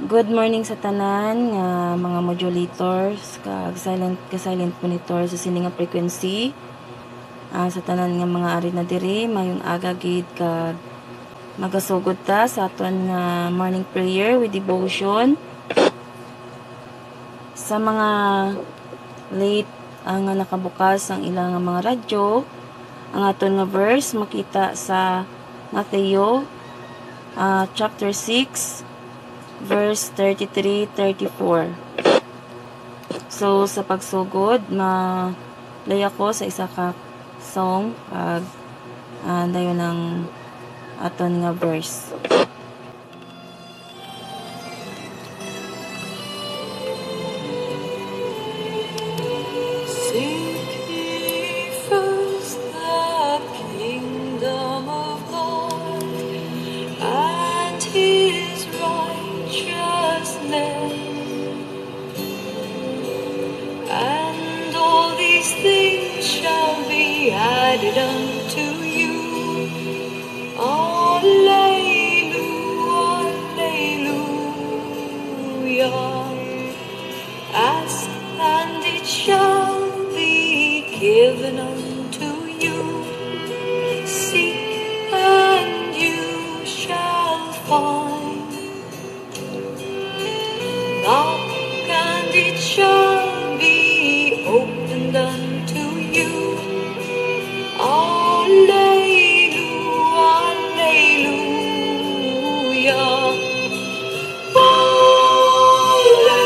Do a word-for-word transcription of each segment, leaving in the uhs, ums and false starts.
Good morning sa tanan nga mga modulators kag silent, ka silent monitor sa sini nga frequency. Ah, sa tanan nga mga ari na diri, mayong aga gid kag magasugod ta sa aton nga morning prayer with devotion. Sa mga late, ah, nga nakabukas ang ilang mga radyo, ang aton nga verse makita sa Mateo, ah, chapter six, verse thirty-three, thirty-four. So, sa pagsugod, ma-play ako sa isa ka song, ag, ah, dayon ang aton nga verse. Seek ye first the kingdom of God and his righteousness, and all these things shall be added unto you. Alleluia, alleluia. Ask and it shall be given unto you. Seek and you shall find. Knock and it shall be opened unto you. Alleluia, alleluia. Alleluia.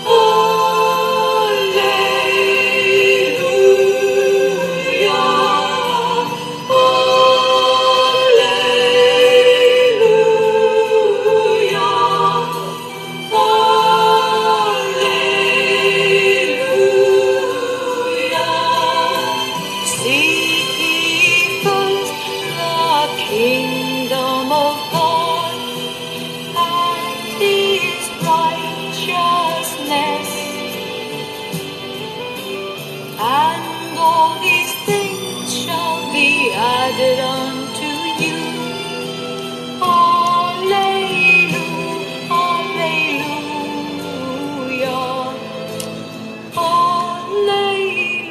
Alleluia. Alleluia. Seek ye first the kingdom of God and his righteousness, and all these things shall be added unto you. Alleluia, alleluia, alleluia.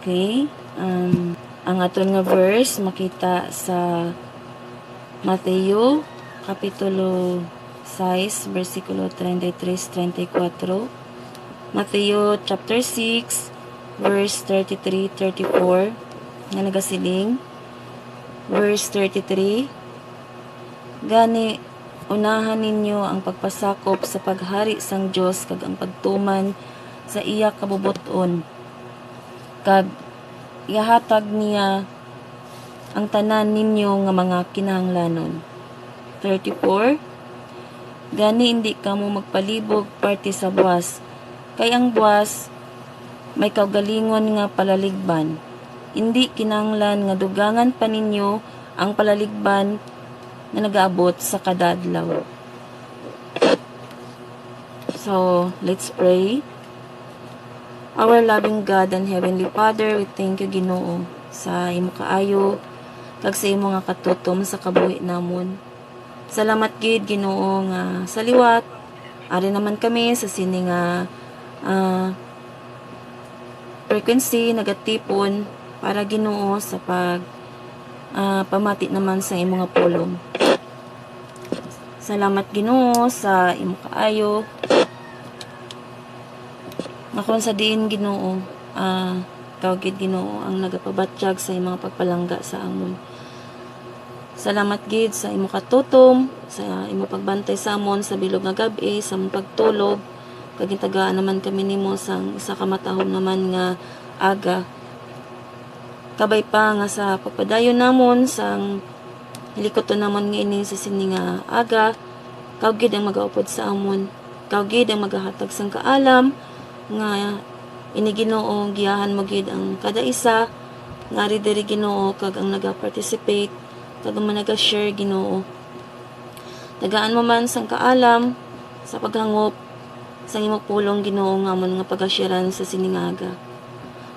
Okay. Um, ang aton nga verse makita sa Mateo Kapitulo sais, bersikulo treinta y tres, treinta y cuatro. Mateo chapter six, verse thirty-three, thirty-four, nga nagasiling, verse thirty-three, "Gani, unahan ninyo ang pagpasakop sa paghari sang Dios kag ang pagtuman sa iya kabubot-on, kag ihatag niya ang tanan ninyo nga mga kinahanglanon." Thirty-four, "Gani indi kamo magpalibog parte sa buas, kay ang buas may kaugalingon nga palaligban. Indi kinahanglan nga dugangan pa ninyo ang palaligban nga nagaabot sa kada adlaw." So, let's pray. Our loving God and Heavenly Father, we thank you, Ginoo, sa imo kaayo kag sa imo nga katutom sa kabuhi namon. Salamat gid, Ginoo, nga sa liwat ari naman kami sa sini nga, ah, frequency nagatipon para, Ginoo, sa pag, ah, pamati naman sa imo nga pulong. Salamat, Ginoo, sa imo kaayo. Nga kon sa diin, Ginoo, ah, ikaw gid, Ginoo, ang nagapabatyag sa imong pagpalangga sa amon. Salamat gid sa imo katutom, sa imo pagbantay sa amon sa bilog nga gab-i, sa among pagtulog, kag gintagaan naman kami nimo sang isa ka matahom naman nga aga. Kabay pa nga sa pagpadayon namon sang hilikuton namon nga ini sa sini nga aga, ikaw gid ang magaupod sa amon. Ikaw gid ang magahatag sang kaalam nga Ini, Ginoo, giyahan mo gid ang kada isa nga ari diri, Ginoo, kag ang naga-participate kag ang mga naga-share, Ginoo. Tagaan mo man sang kaalam sa paghangop sang imong pulong, Ginoo, nga amon nga pagashiran sa sining aga.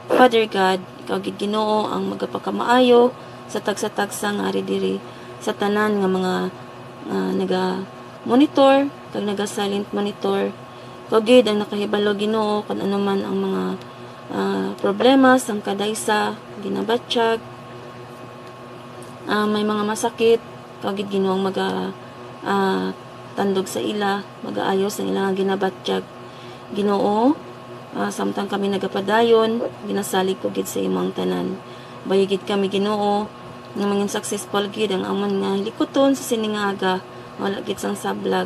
Father God, ikaw gid, Ginoo, ang magapakamaayo sa tagsa-tagsa nga ari diri, sa tanan nga mga, ah, naga-monitor kag naga-silent monitor. Ikaw gid ang nakahibalo, Ginoo, kung ano man ang mga, ah, problema sang kada isa ginabatyag. Ah, may mga masakit, ikaw gid, Ginoo, ang maga, ah, tandog sa ila, magaayo sang ila nga ginabatyag. Ginoo, ah, samtang kami nagapadayon, ginasalig ko gid sa imo ang tanan. Bayo gid kami, Ginoo, nga mangin successful gid ang amon nga hilikuton sa sini nga aga, wala gid sang sablag.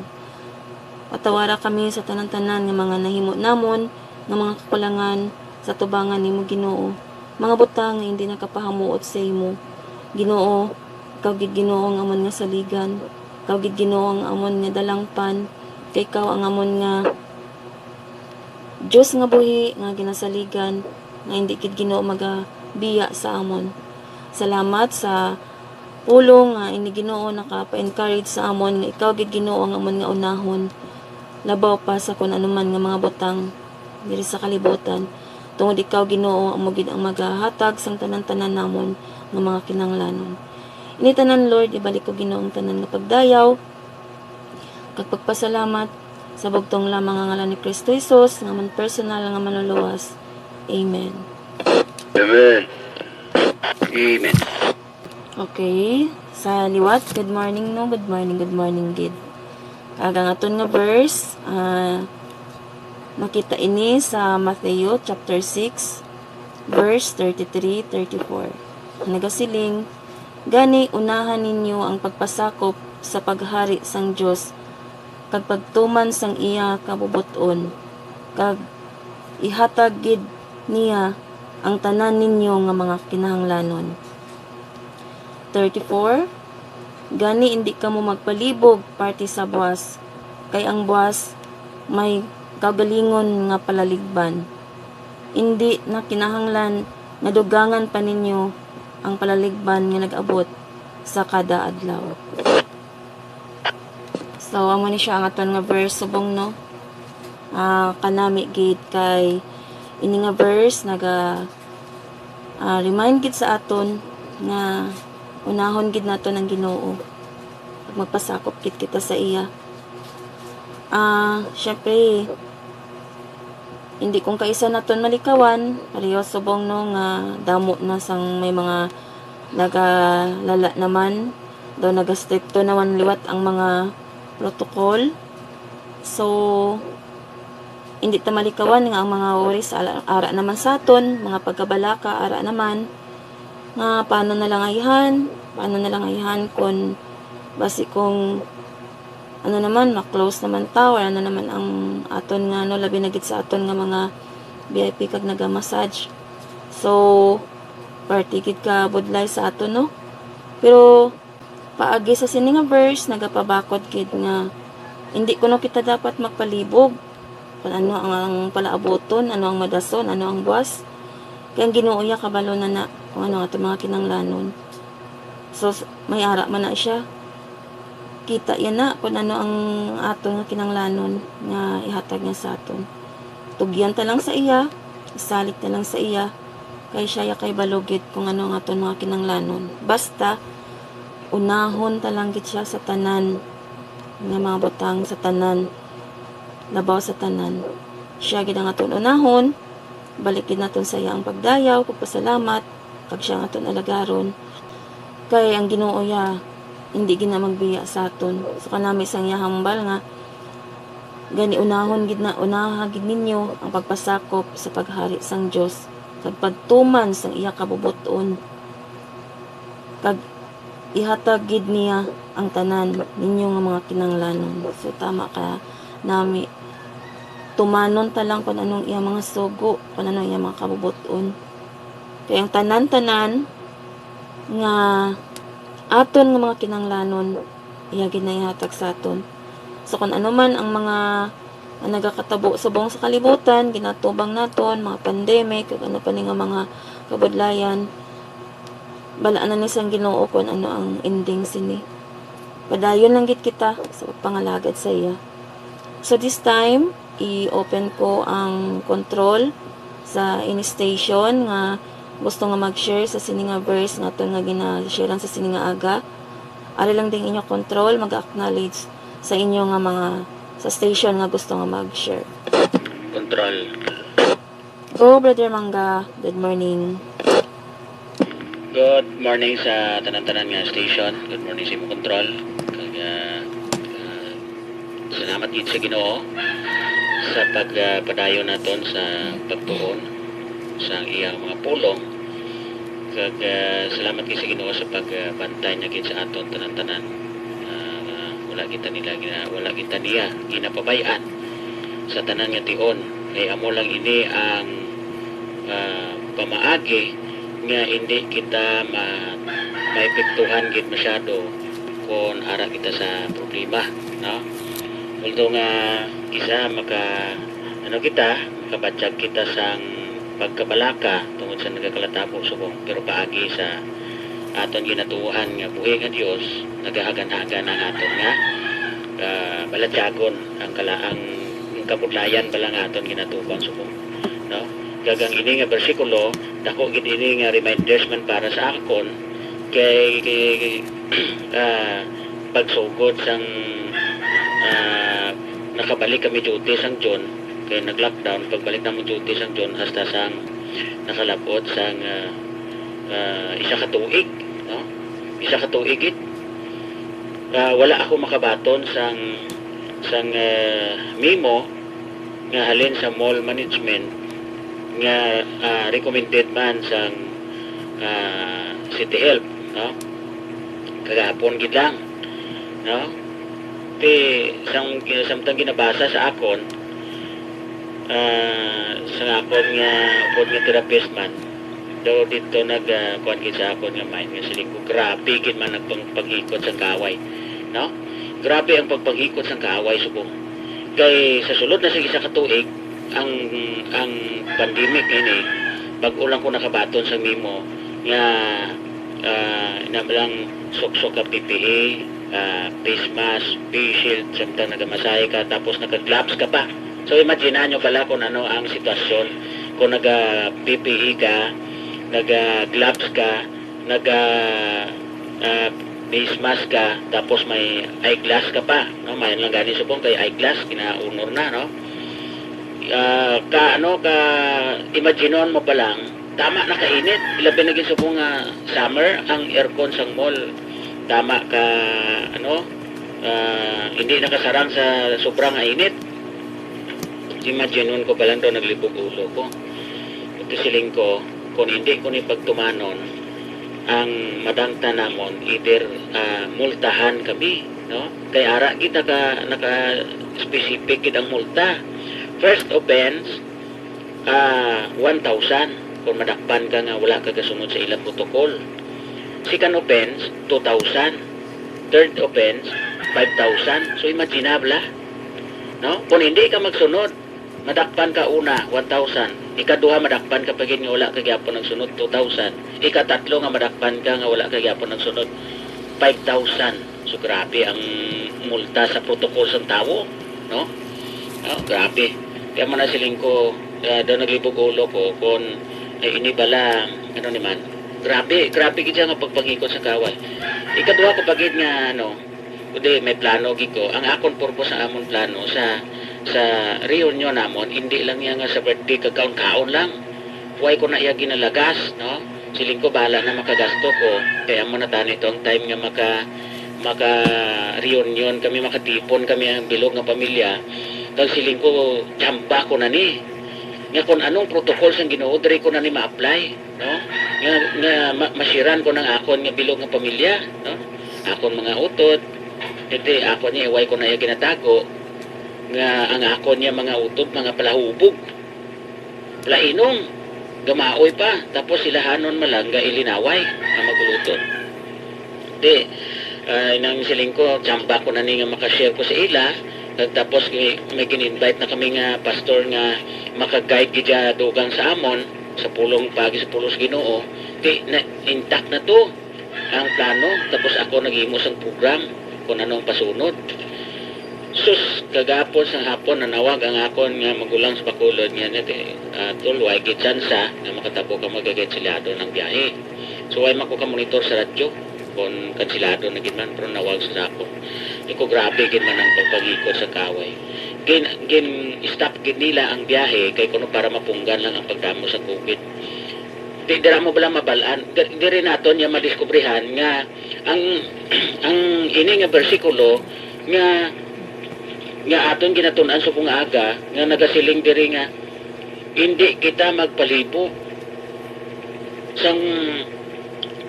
Patawara kami sa tanan-tanan nga mga nahimo namon nga mga kakulangan sa tubangan nimo, Ginoo, mga butang nga indi nakapahamuot sa imo. Ginoo, ikaw gid, Ginoo, ang amon nga saligan, ikaw gid, Ginoo, ang amon nga dalangpan, kay ikaw ang amon nga Dios nga buhi nga ginasaligan, nga indi gid, Ginoo, magabiya sa amon. Salamat sa pulong nga ini, Ginoo, nakapa-encourage sa amon nga ikaw gid, Ginoo, ang amon nga unahon, labaw pa sa kon ano man nga mga butang diri sa kalibutan, tungod ikaw, Ginoo, amo gid ang magahatag sang tanan-tanan namon nga mga kinahanglanon. Ini tanan, Lord, ibalik ko, Ginoo, ang tanan nga pagdayaw kag pagpasalamat sa bugtong lamang nga ngalan ni Kristo Jesus, nga amon personal nga Manluluwas. Amen. Amen. Amen. Okay. Sa liwat, good morning, no? Good morning, good morning, gid. Kag ang aton nga verse, ah, makita ini sa Mateo chapter six, verse thirty-three, thirty-four. Nagasiling, "Gani, unahan ninyo ang pagpasakop sa paghari sang Dios, kag pagtuman sang iya kabubot-on, kag ihatag gid niya ang tanan ninyo nga mga kinahanglanon." Thirty-four, "Gani indi kamo magpalibog parti sa buas, kay ang buas may kaugalingon nga palaligban. Indi na kinahanglan nga dugangan pa ninyo ang palaligban nga nag-abot sa kada adlaw." So, amo ni siya ang aton nga verse subong, no? Ah, kanami gid kay ini nga verse naga, ah, remind gid sa aton nga unahon gid naton ang Ginoo. Magpasakop gid kita sa iya. Ah, syempre, hindi kung kaisa naton malikawan, pareho subong, no, nga damo na sang may mga nagalala naman, daw nagastrikto naman liwat ang mga protocol. So, hindi ta malikawan nga ang mga worries ala-, ara naman sa aton, mga pagkabalaka ara naman, nga paano na lang ayhan, paano na lang ayhan kung basi kung ano naman, ma-close naman ta, or ano naman ang aton nga, no, labi na gid sa aton nga mga V I P kag naga-massage. So, parte gid ka budlay sa aton, no? Pero paagi sa sini nga verse, nagapabakod gid nga hindi kuno kita dapat magpalibog kung ano ang, ang palaabuton, ano ang madason, ano ang buas. Kay ang Ginoo iya kabalo na na kung ano ato mga kinanglanon. So, s-, may ara man na siya. Kita iya na kung ano ang aton nga kinanglanon nga ihatag niya sa aton. Tugyan ta lang sa iya, isalig ta lang sa iya, kay siya ya kay balugit kung ano ang aton mga kinanglanon. Basta, unahon ta lang gid siya sa tanan nga mga butang, sa tanan, labaw sa tanan. Siya gid ang aton unahon, balik gid naton sa iya ang pagdayaw, pagpasalamat, kag siya ang aton alagaron. Kay ang Ginoo ya, hindi gid na magbiya sa aton. So, kanami sang iya hambal nga, gani unahon gid na, unaha gid ninyo ang pagpasakop sa paghari sang Dios, kag pagtuman sang iya kabubot-on, kag ihatag gid niya ang tanan ninyo nga mga kinanglanon. So, tama ka nami. Tumanon ta lang kung anong iya mga sugo, kung anong iya mga kabubot-on. Kay ang tanan-tanan nga aton nga mga kinanglanon, iya gid na ihatag sa aton. So, kung ano man ang mga ang nagakatabo subong sa kalibutan, ginatubang naton, mga pandemic, ug ano pa ni nga mga kabudlayan. Balaan na ni sang Ginoo kung ano ang ending sini. Padayon lang gid kita sa pagpangalagad sa iya. So this time, i-open ko ang control sa ini station nga gusto nga mag-share sa sini nga verse nga aton nga ginasharean sa sini nga aga. Ari lang ding inyo control, mag-acknowledge sa inyo nga mga, sa station nga gusto nga mag-share. Control. Go, Brother Mangga. Good morning. Good morning sa tanan-tanan nga station. Good morning sa imo control. Kag, ah, ah, salamat gid sa Ginoo sa pagpadayon naton sa pagtuon sa iyang mga pulong. Kag, ah, salamat gid sa Ginoo sa pagbantay niya gid sa aton tanan-tanan. Ah, wala kita nila gina-, wala kita niya ginapabay-an sa tanan nga tion. Kay amo lang ini ang, ah, pamaagi nga hindi kita ma-, maepektuhan gid masyado kon ara kita sa problema, no? Although nga kisa maka, ano kita, makabatyag kita sang pagkabalaka tungod sa nagakalatabo subong, pero paagi sa aton ginatuohan nga buhi nga Dios, nagahagan-hagan ang aton nga, ah, balatyagon ang kala-, ang kabudlayan bala nga aton ginatubang subong, no? Kag ang ini nga bersikulo, dako gid ini nga reminders man para sa akon kay, kay, ah, pagsugod sang, ah, nakabalik kami duty sang June, kay nag-lockdown, pagbalik namon duty sang June hasta sang nakalab-ot sang, ah, ah, isa ka tuig, no? Isa ka tuig gid. Ah, wala ako makabaton sang, sang, ah, memo nga halin sa mall management nga, ah, recommended man sang, ah, City Health, no? Kagahapon gid lang, no? Ti, sang, samtang ginabasa sa akon, ah, sang akon nga, upod nga therapist man, daw dito nag, ah, kuwan gid sa akon nga mind, nga siling ko, grabe gid man ang pag-, pag-ikot sang kaaway, no? Grabe ang pagpag-ikot sang kaaway subong. Kay sa sulod na sa isa ka tuig, ang, ang pandemic ini, bag-o lang ko nakabaton sa memo nga, ah, na lang suksok ka P P E, ah, face mask, face shield, samtang nagamasahe ka, tapos naka-gloves ka pa. So, imagine nyo bala kung ano ang sitwasyon kung naga-P P E ka, naga-gloves ka, naga, ah, face mask ka, tapos may eyeglass ka pa, no? May lang gani subong kay eyeglass, gina-honor na, no? Ah, ka, ano, ka, imaginon mo pa lang, tama na kainit, ilabi na gid subong nga summer, ang aircon sang mall, tama ka, ano, ah, hindi nakasarang sa sobrang nga init. Imaginon ko pa lang daw naglibog ulo ko. Ito siling ko, kung hindi ko ni pagtumanon, ang madangtan namon, either, ah, multahan kami, no? Kay ara gid naka, naka-specific gid ang multa. First offense, ah, one thousand kung madakpan ka nga wala ka gasunod sa ilang protocol. Second offense, two thousand. Third offense, five thousand. So, imagine na, bala. No? Kung hindi ka magsunod, madakpan ka una, one thousand. Ikaduha, madakpan ka pa gid nga wala ka gyapon nagsunod, two thousand. Ikatatlo nga madakpan ka nga wala ka gyapon nagsunod, five thousand. So, grabe ang multa sa protocol sang tawo, no? Oh, grabe. Kaya mo na siling ko, ah, daw naglibog ulo ko kung, eh, ini bala, ano ni man. Grabe, grabe gid siya nga pagpangikot sa kaaway. Ikaduha ko pa gid nga, ano, kundi may plano gid ko. Ang akon purpose, ang amon plano sa, sa reunion namon, hindi lang yan nga sa birthday, kagkaon-kaon lang. Way ko na iya ginalagas, no? Siling ko, bahala na makagasto ko. Kaya mo na tani to ang time nga maka, maka-reunion kami, makatipon kami ang bilog nga pamilya. Kag siling ko, tsamba ko na ni. Nga kung anong protocol sang Ginoo, diri ko na ni ma-apply, no? Nga, nga ma-, masiran ko ng akon nga bilog nga pamilya, no? Akon mga utod, iti akon niya, way ko na iya ginatago, nga ang akon niya mga utod, mga palahubog. Lainom, gamaoy pa, tapos silahanon malang ga ilinaway ang maguluton. Di, ah, inang siling ko, tsamba ko na ni nga makashare ko sa ila, Tapos may, may gin-invite na kami nga pastor nga maka-guide gid siya dugang sa amon, sa pulong pagi sa pulong sa Ginoo. Di na, intact na to ang plano, tapos ako naghimo sang program kung ano ang pasunod. Sus, kagapon sang hapon, nanawag ang akon nga magulang sa Bacolod nga, nga, ah, "Tol, way gid tsansa nga makatabo ka magkakatsilado ng biyahe." So, way man ko ka-monitor sa radyo kung kansilado na gid man, pero nawag sa ako. Di ko, grabe gid man ang pagpangikot sa kaway. Gin, gin-stop gid nila ang biyahe kay kuno para mapunggan lang ang pagdamo sa COVID. Di, dira mo bala mabalaan. Di, diri naton niya madiskubrihan nga ang, ang ini nga bersikulo nga, nga aton ginatun-an subong aga, nga nagasiling diri nga, "Hindi kita magpalibog sang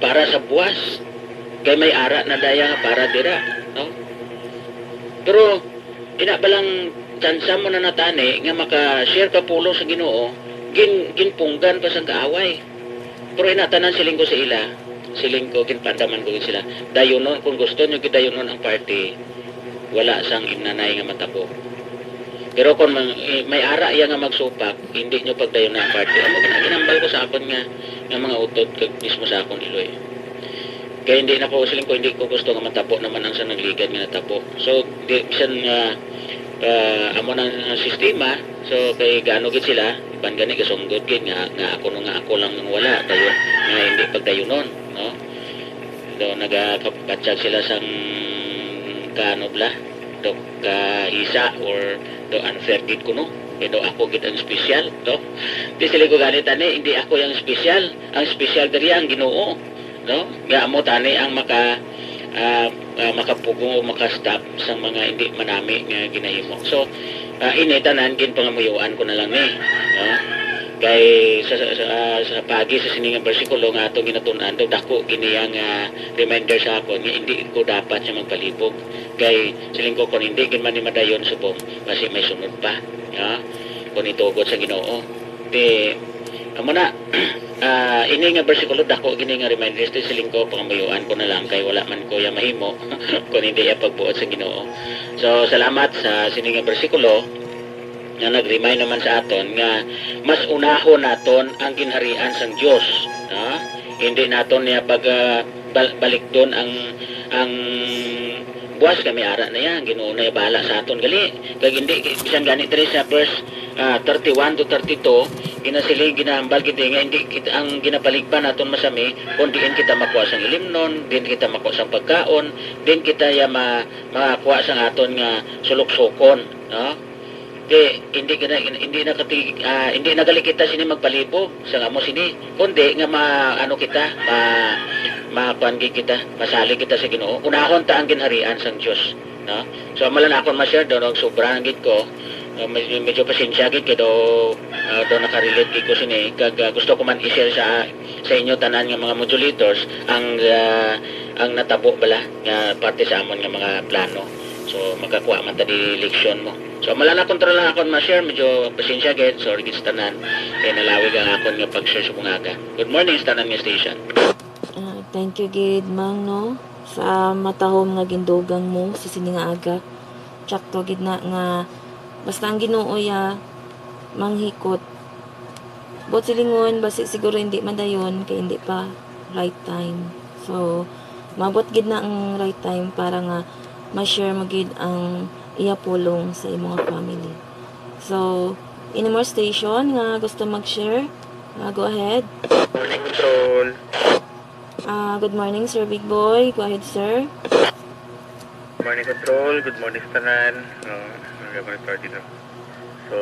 para sa buwas, kay may ara na daya nga para dira," no? Pero ina balang tsansa mo na natani nga maka-share ka pulong sa Ginoo, gin-, ginpunggan pa sang kaaway. Pero ina tanan siling ko sa ila, siling ko, ginpandaman ko gid sila, "Dayunon, kung gusto nyo gid dayunon ang party, wala sang imnanay nga matabo. Pero kung mang-, i-, may ara iya nga magsupak, hindi nyo pagdayunon ang party." Amo gid ang ginambal ko sa akon nga, nga mga utod kag mismo sa akon iloy. Kay hindi na ko, siling ko, hindi ko gusto nga matabo naman ang sa nagligad nga natabo. So, di, bisan nga, ah, amo na ang sistema, so, kay gaano gid sila, iban gani kasunggod gid nga, nga ako no nga ako lang ang wala, dayon, nga hindi pagdayunon, no? Do nagakabatyag sila sang kaano bala, do kahisa or do unfair gid kuno. Kay do ako gid ang special, no? Di sila ko gani tani, hindi ako yung special. Ang special diri ang Ginoo, no? Nga amo tani ang maka, ah, ah, makapugo, maka-stop sa mga hindi manami nga ginahimo. So, ah, ini tanan ginpangamuyuan ko na lang ni, no? Kay sa, sa, sa, sa pagi sa sini nga bersikulo nga atong ginatun-an, daw dako gini ang, ah, reminder sa akon nga hindi ko dapat siya magpalibog. Kay siling ko, kung hindi gid man ni madayon subong, basi may sunod pa, no? Kung itugot sa Ginoo. Di, amo na, ah, ini nga bersikulo, dako gini nga reminder, ti siling ko, pangamuyuan ko na lang, kay wala man ko ya mahimo, kung hindi ya pagbuot sa Ginoo. So, salamat sa sini nga bersikulo nga nag-remind naman sa aton nga mas unahon naton ang ginharian sang Dios, ha? Hindi naton niya pag, ah, bal-, balikdon ang, ang buwas, kami ara na yan, Ginoo na ya bahala sa aton gali. Kag hindi, bisan gani diri sa verse, ah, thirty-one to thirty-two, ginasiling, ginahambal gid nga hindi kita, ang ginapaligban naton masami, kung diin kita makuha sang ilimnon, diin kita makuha sang pagkaon, diin kita ya ma-, makakuha sang aton nga suluksokon, no? Di, hindi gina-, hindi na kati-, ah, hindi na gali kita sini magpalibog sa amo sini, kundi nga ma-, ano kita, ma-, makuan gid kita, masalig kita sa Ginoo. Unahon ta ang ginharian sang Dios, no? So, amo lang akon ma-share, do nagsobra gid ko. Uh, medyo, medyo pasensya gid kay do, uh, do nakarelate gid ko sini, kag, uh, gusto ko man i-share sa, sa inyo tanan nga mga modulators ang, uh, ang natabo bala nga parte sa amon nga mga plano. So, makakuha man ta di leksyon mo. So, amo lang na, kontra lang akon ma-share, medyo pasensya gid, sorry gid sa tanan. Kay nalawig ang akon nga pag-share sa bungaga. Good morning sa tanan nga station. Ah, thank you gid, Mang, no, sa matahom nga gindugang mo sa sini nga aga. Tsakto gid na nga basta ang Ginoo ya manghikot. Buot silingon, basi siguro hindi madayon kay hindi pa right time. So, maabot gid na ang right time para nga ma-share mo gid ang iya pulong sa imo nga family. So, any more station nga gusto mag-share? Ah, go ahead. Morning, Control. Ah, good morning, Sir Big Boy. Go ahead, sir. Morning, Control. Good morning sa tanan. Oh, ang gabay party, no? So,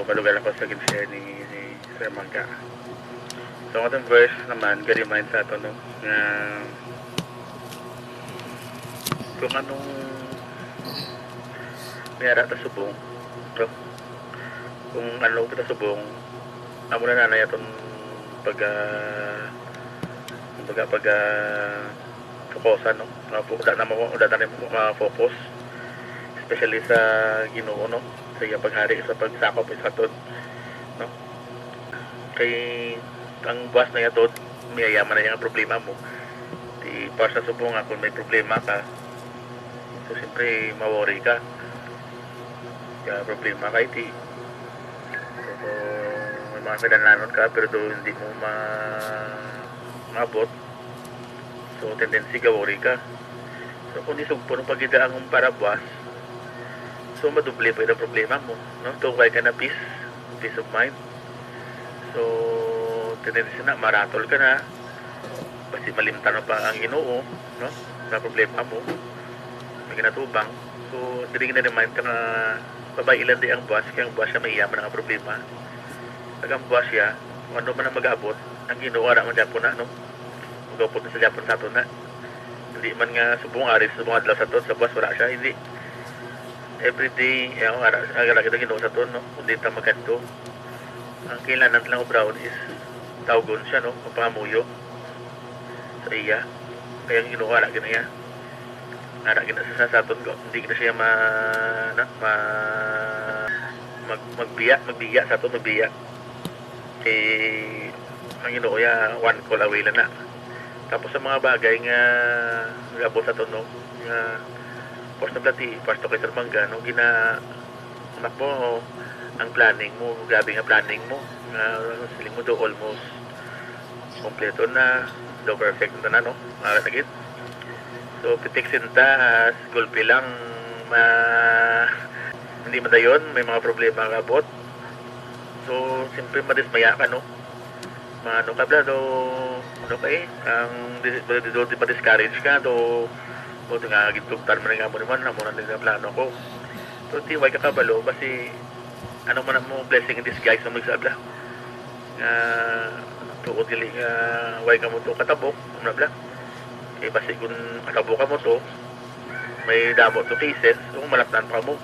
malugal ako sa gin-share ni, ni Sir Mangga. So, ang atong verse naman, ga-remind sa ato, no, nga kung anong may ara ta subong, no? Kung ano kita subong, amo na nanay aton pag, ah, kumbaga, pag, ah, fokusan, no? Nga po, wala na mo, wala na rin mo ma-focus, especially sa Ginoo, no? Sa iyang paghari, sa pagsakop sa aton, no? Kay ang buwas na yatod, mayayaman na yung problema mo. Di pa sa subong nga kung may problema ka, so, siyempre, ma-worry ka. Ka problema kay ti. So, kung may mga kinahanglanon ka, pero do hindi mo ma-, maabot, so, tendency ka worry ka. So, kung isugpo ng pagida ang para buwas, so, madoble pa yung problema mo, no? Tugay ka na peace, peace of mind. So, tendency na, maratol ka na, basi malimtan mo pa ang Ginoo, no? Sa problema mo, may ginatubang. So, diri gina-remind ka nga babay-i lang di ang buwas, kay ang buwas siya may iya man nga problema. Pag ang buwas siya, kung ano man ang mag-abot, ang Ginoo ara man gyapon na, no? Mag-abot na sa gyapon sa aton na. Hindi man nga subong ari sa subong adlaw sa aton, sa buwas wala siya, hindi. Every day, eh, ang ara, ang ara kita Ginoo sa aton, no? Kung di ta magkadto. Ang kailangan lang obrahon is tawgon siya, no? Mapangamuyo sa iya. Kaya ang Ginoo, ara gina iya. Ara gina sa, sa aton, hindi na siya ma-, na, ma-, mag-, magbiya, magbiya sa aton, magbiya. Eh, ang Ginoo ya, one call away lang na. Tapos sa mga bagay nga gabot sa aton, no? Nga, of course, nablati, Pastor kay Sir Mangga, no? Gina-, anak mo, ang planning mo, grabe nga planning mo. Nga, siling mo do, almost kompleto na, do perfect na, no? Ara na gid. So, pitik sintas, gulpi lang, ma-, hindi madayon, may mga problema nga abot. So, siyempre, madismaya ka, no? Maano ka bla, do, ano ka eh, ang di, di, di, di, ma-discourage ka, do, o nga, gintugtan mo na nga mo naman, amo na din ang plano ko. So, ti, way ka kabalo, basi, ano man ang mo blessing in disguise ang magsabla. Nga, tuod gali nga, way ka mo to katabok, ano bla? Eh, basi kung katabok ka mo to, may damo to cases, kung malapnan pa mo.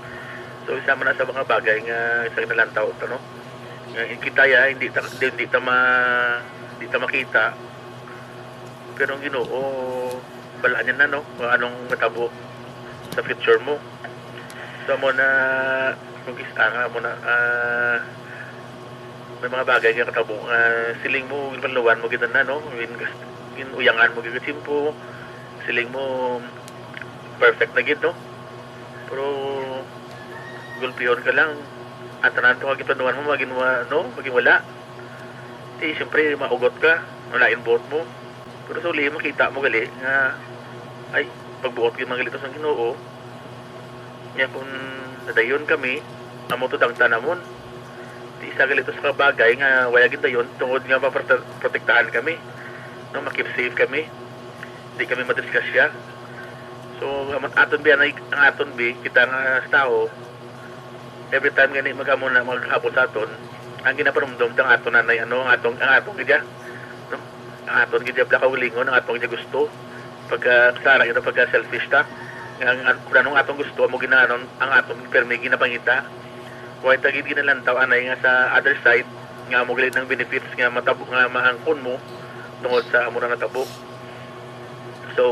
So, isa man na sa mga bagay nga, isa nalantaw, ano? Nga, kita ya, hindi ta, hindi, hindi ta ma, hindi ta makita. Pero ang Ginoo, balaan niya na, no? Kung anong matabo sa future mo. So, amo na, kung kis-, ah, amo na, ah, may mga bagay nga katabo nga siling mo, ginpaluwan mo gid na, no? Gin-, gin-, uyangan mo gid ka tiyempo, siling mo, perfect na gid, no? Pero, gulpihon ka lang, ang tanan to nga ginpaluwan mo, magin wa-, no? Magin wala. Di, siyempre, maugot ka, wala yung buot mo. Pero sa uli, makita mo gali nga, ay, pagbuot gyud man gali to sang Ginoo. Nya kung nadayon kami, amo to dangtan namon. Di isa gali to sa kabagay nga wala gid dayon tungod nga maprote-, protektahan kami. No, ma-keep safe kami. Di kami madisgrasya. So, ang aton bi, anay, ang aton bi, kita nga sa tao, every time gani mag-amo na, mag-abot sa aton, ang ginapanumdom ta ang aton nanay, ano, ang atong, ang atong gid ya, no? Ang aton gid ya bla kaugalingon, ang atong gid ya gusto. Pagka, sa ara, yun, pagka selfish ta. Nga ang, ang, kung anong atong gusto, amo ginanon, ang atong permi ginapangita. Why ta gid ginalantaw anay nga sa other side, nga amo gali ng benefits nga matabo, nga maangkon mo tungod sa amo na natabo. So,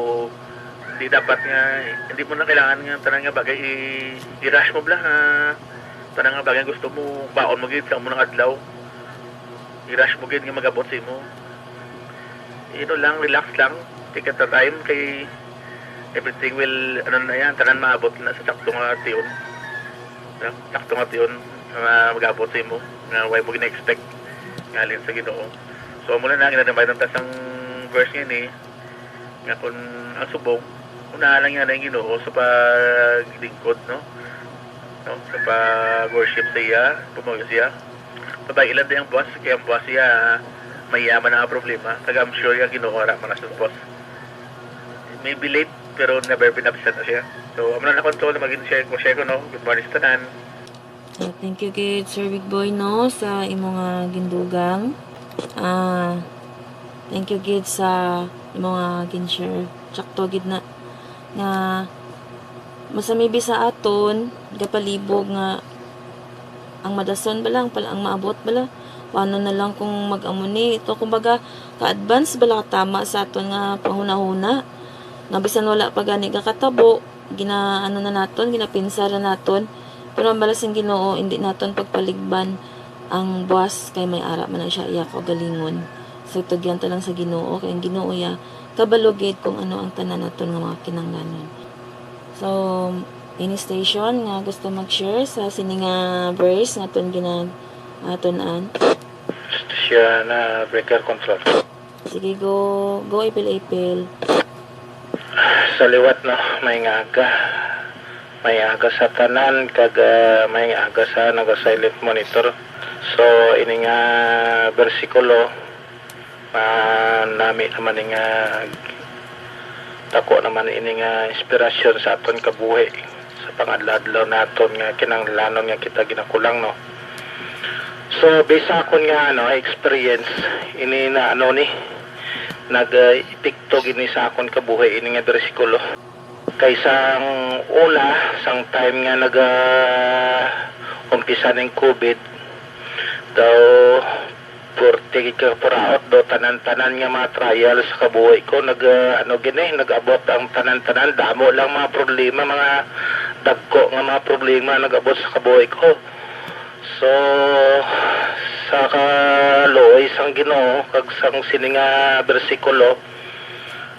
hindi dapat nga, hindi mo na kailangan nga tanan nga bagay i-, i-rush mo bla, ha? Tanan nga bagay gusto mo, baon mo gid sa amo nang adlaw. I-rush mo gid nga magabot sa imo. You know lang, relax lang. Take it a time kay everything will, ano na yan, tanan maabot na sa sakto nga tion. No? Sakto nga tion nga magabot sa imo. Nga way mo gina-expect nga halin sa Ginoo. So, amo na na, gina-remind ta sang verse nga ini, nga kung ang subong, una lang yan ang Ginoo sa paglingkod, no? No? Sa pag-worship sa iya, pumag siya. Pabay ilan din ang boss, kaya ang boss siya, mayaman ang problema. Kag I'm sure yung Ginoo, wala man sa boss. Maybe late, pero never been absent na siya. So, amo na na control na maging share ko, share ko, no? Good morning sa tanan. So, thank you gid, Sir Big Boy, no, sa imo nga gindugang. Ah, thank you gid sa imo nga gin-share. Sakto gid na nga masamibi sa aton, gapalibog nga ang madason bala, ang pal-, ang maabot bala. Paano na lang kung mag-amo ni? Ito, kumbaga, ka-advance bala, katama sa aton nga panghunahuna. Nga bisan wala pa gani gakatabo, gina-, ano na naton, ginapinsa na naton. Pero ang balas ng Ginoo, hindi naton pagpaligban ang buwas kay may ara man na siya iya kaugalingon. So, tugyan ta lang sa Ginoo, kay ang Ginoo iya kabalo gid kung ano ang tanan naton nga mga kinahanglanon. So, Any station nga gusto mag-share sa sini nga verse nga aton gina-, atun-an? Siya na breaker control. Sige, go, go, Ipil Ipil. Sa liwat, no, may nga aga. May aga sa tanan, kag, ah, may aga sa naga-silent monitor. So, ini nga bersikulo, ah, nami naman ni nga, dako naman ini nga inspirasyon sa aton kabuhi, sa pangadlaw-adlaw naton nga kinahanglanon nga kita ginakulang, no? So, based sa akon nga, ano, experience, ini na, ano, ni, nag, ah, epekto gini sa akon kabuhi, ini nga bersikulo. Kay sang una, sang time nga naga-umpisa ning COVID, daw, forty gid ka paraot, daw, tanan-tanan nga mga trial sa kabuhi ko, nag, ah, ano gini, nag-abot ang tanan-tanan, damo lang mga problema, mga dagko nga mga problema nag-abot sa kabuhi ko. So, sa kaluoy sang Ginoo kag sang sini nga bersikulo,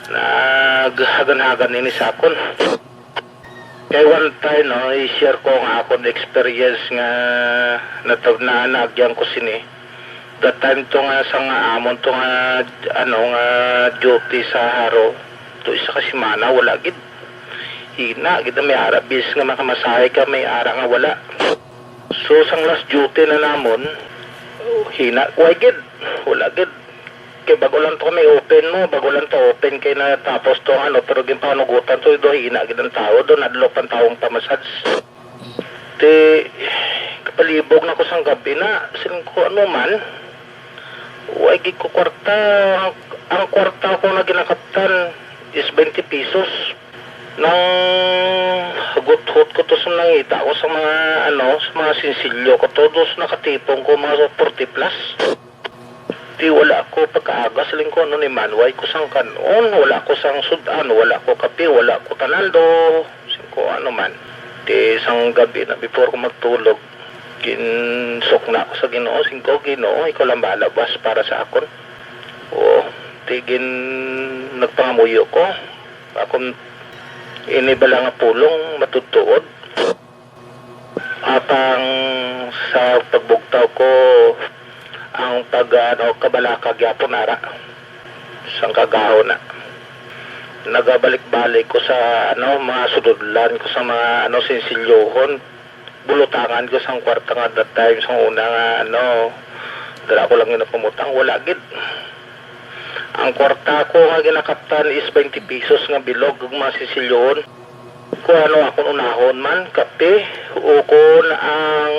naghagan-hagan ini sa akon. Kay one time, no, i-share ko nga akon experience nga natag-, na naagyan ko sini. That time to nga sa nga amon to nga, ano, nga duty sa Jaro, to isa ka semana, wala gid. Hina gid ang may ara, bis nga makamasahe ka, may ara nga wala. So, sang last duty na namon, hina, wala gid, wala gid. Kay bago lang to kami open mo, bago lang to open kay natapos to ang ano, pero ginpanugutan to, do hina gid ang tao, do nadlok pang taong pamassage. Ti, kapalibog na ko sang gabi na, siling ko, "Ano man? Way gid ko kwarta." Ang, ang kwarta ko nga ginakaptan is twenty pesos. Nang hugot-hot ko to sa nangita ko sa mga, ano, sa mga sinsilyo ko to, dos nakatipon ko mga forty plus. Ti wala ko pagkaaga, siling ko, "Ano ni man, way ko sang kan-on, wala ko sang sud-an, wala ko kape, wala ko tanan do." Siling ko, "Ano man." Ti sang gabi na, before ko magtulog, ginsukna ko sa Ginoo, siling ko, "Ginoo, ikaw lang bahala, buwas para sa akon." Oo, ti gin-, nagpangamuyo ko. Akon ini bala nga pulong matutuod. Apang sa pagbugtaw ko, ang pag, ano, kabalaka gyapon ara. Sang kagahon na. Nagabalik-balik ko sa, ano, mga sududlan ko sa mga, ano, sinsilyohon. Bulutangan ko sang kwarta nga that time, sang una nga, ano, dala ko lang ginapamutang, wala gid. Ang kwarta ko nga ginakaptan is twenty pesos nga bilog ug mga sinsilyohon. Ko ano akon unahon man, kape, o kon ang,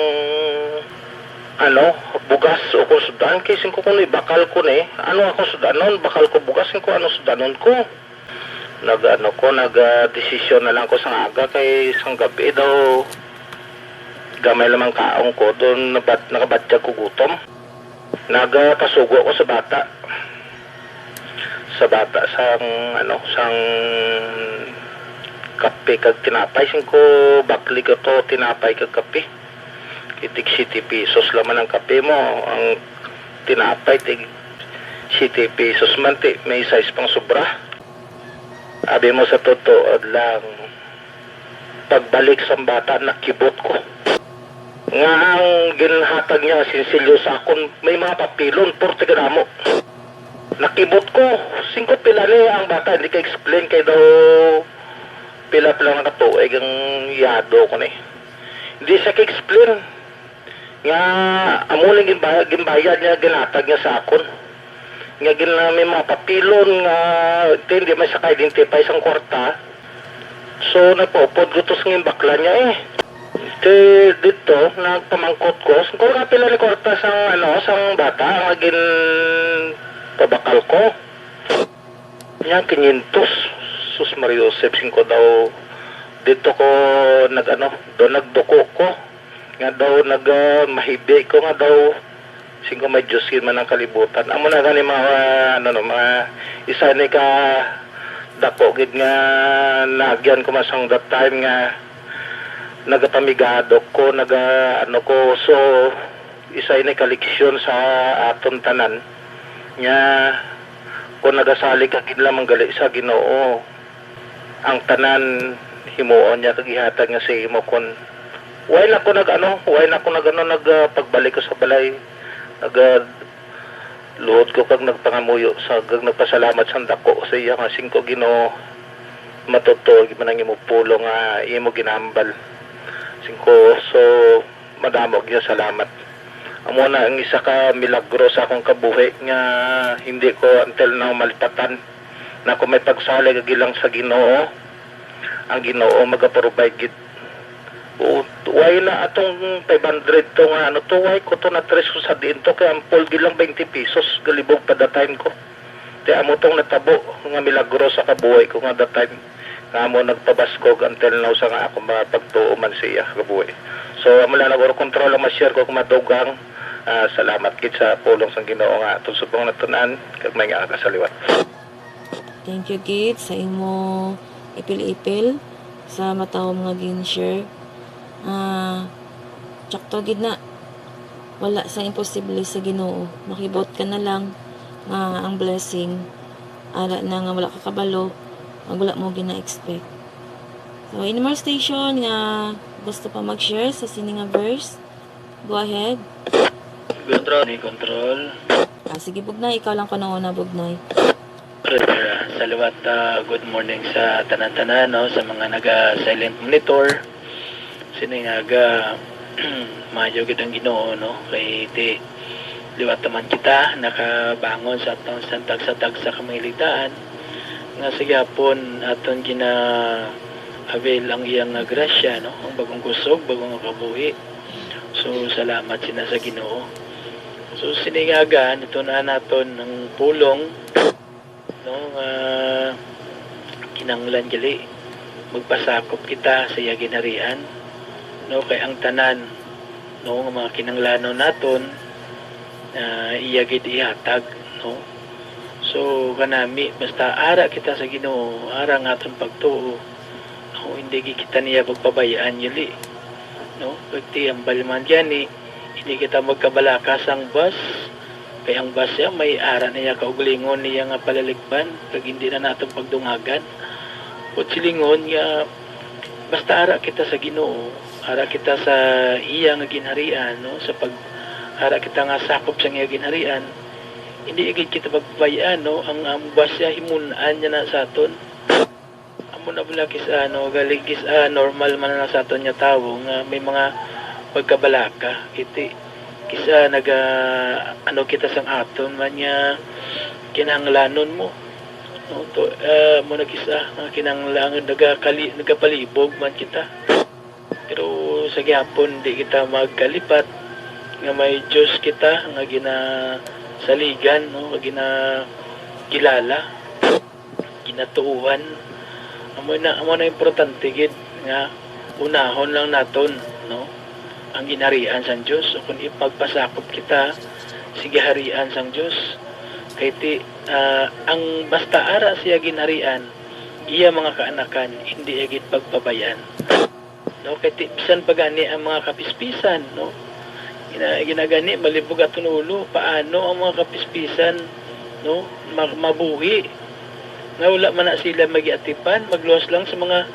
ano, bugas, o kon sudan, kay singko kon ibakal ko ni, ano akon sudanon, bakal ko bugas, singko ano sudanon ko. Nag-ano ko, nag, ah, desisyon na lang ko sang aga, kay sang gabi daw gamay lamang kaon ko, doon nabat-, nakabatyag ko gutom. Nagapasugo ko sa bata. Sa bata sang, ano, sang kape kag tinapay, singko bakli ko to, tinapay kag kape. Itig siyete pesos lamang ang kape mo, ang tinapay tig siyete pesos man, ti may sais pang sobra. Abi mo sa totoo lang, pagbalik sang bata, nakibot ko. Nga ang ginhatag niya sinsilyo sa akon, may mga papilon, porte kadamo. Nakibot ko, singko pila ni ang bata, hindi ka-explain kay daw pila pa lang nakatuig ang yado ko ni. Hindi siya ka-explain. Nga amo lang ginbayad, ginbayad niya, ginhatag niya sa akon. Nga gin-, may mga papilon nga, ti, hindi man siya ka-identify sang kwarta. So, nagpaupod ko to sa ginbakla niya eh. Ti, dito, nagpamangkot ko, "Singko ka pila ni kwarta sang, ano, sang bata nga ginpabakal ko?" Niya, "Quinientos." Sus, Maria Josep, singko daw. Dito ko nag-, ano, do nagduko ko. Nga daw nag, ah, mahibi ko nga daw, singko may Diyos gid man ang kalibutan. Amo na gani mga, ah, ano, no, mga isa ni ka dako gid nga naagyan ko man sang that time nga nagapamigado ko, naga, ano ko. So, isa ini ka leksyon sa aton tanan. Nya, kung nagasalig ka gid lamang gali sa Ginoo, ang tanan himuon niya kag ihatag niya sa imo. Kun why na ko nag-ano, why na ko nag-ano, nag, ah, pagbalik ko sa balay, nag, ah, luhod ko kag nagpangamuyo sa, kag nagpasalamat sang dako sa iya nga singko, Ginoo, matuod-tuod man ang imo pulong nga imo ginahambal. Singko, so, madamo gyud salamat. Amo na ang isa ka milagro sa akong kabuhi nga hindi ko until now malipatan, na kung may pagsalig agi lang sa Ginoo, ang Ginoo maga-provide gid. O, why na atong five hundred to nga ano to, why ko to na-trace ko sa diin to, kay ang full gid lang twenty pesos, galibog pa that time ko. Kay amo tong natabo nga milagro sa kabuhi ko nga that time, nga amo nagpabaskog until now sa nga ako mapagtuo man siya kabuhi. So, amo lang, nag-control lang ma-share ko kung madugang. Ah, salamat gid sa pulong sang Ginoo nga atong subong natun-an, kag may nga kasaliwat. Thank you gid sa imo ipil-ipil sa matawom nga gin-share. Ah, tsakto gid na. Wala sang imposible sa Ginoo. Makibot ka na lang nga ang blessing ara na nga wala ka kabalo, ag wala mo gina-expect. So, any more station nga gusto pa mag-share sa sini nga verse? Go ahead. Control, ni control. Ah, sige, Bugnay, ikaw lang ko nang una, Bugnay. Sir, ah, sa liwat, ah, good morning sa tanan-tanan, no, sa mga naga-silent monitor. Sini nga aga, maayo gid ang Ginoo, no, kay ti liwat naman kita nakabangon sa atong sa tagsa-tagsa ka mga ligdaan, nga sa gihapon aton gina-avail ang iyang, ah, grasya, no, ang bagong kusog, bagong kabuhi. So, salamat sina sa Ginoo. So, sini nga aga, natun-an naton ang pulong, no, nga kinahanglan gali magpasakop kita sa iya ginharian, no, kay ang tanan, no, nga mga kinahanglanon naton, ah, iya gid ihatag, no. So, kanami, basta ara kita sa Ginoo, ara ang aton pagtuo, no, hindi gid kita niya pagpabayaan, gali, no. Pagti ang balman gani, hindi kita magkabalaka sang bus, kay ang bus siya may ara na iya kaugalingon niya nga palaligban, kag hindi na naton pagdungagan. Buot silingon nga, basta ara kita sa Ginoo, ara kita sa iya nga ginharian, no, sa pag, ara kita nga sakop sang iya ginharian, hindi gid kita pagpabayaan, no, ang, ang bus siya himun-an niya na sa aton. Amo na bala kis-, ano, gali kis-, ah, normal man na sa aton nga tawo nga may mga pagkabalaka. Iti kis-, ah, naga-, ano kita sang aton man nga kinahanglanon mo. No, to, ah, mo na kis-, ah, nga kinahanglan, nagakali-, nagapalibog man kita. Pero sa gihapon, di kita magkalipat nga may Dios kita nga ginasaligan, no, nga ginakilala, ginatuohan. Amo na, amo na importante gid nga unahon lang naton, no, ang ginharian sang Dios, o kung ipagpasakop kita sa giharian sang Dios. Kay ti, ah, ang basta ara siya ginharian, iya mga kaanakan, hindi agid pagpabayaan. No, kay ti-, bisan pa gani ang mga kapispisan, no? Gina-, ginagani, malibog aton ulo, paano ang mga kapispisan, no, ma-, mabuhi? Nga wala man na sila magiatipan, magluwas lang sa mga,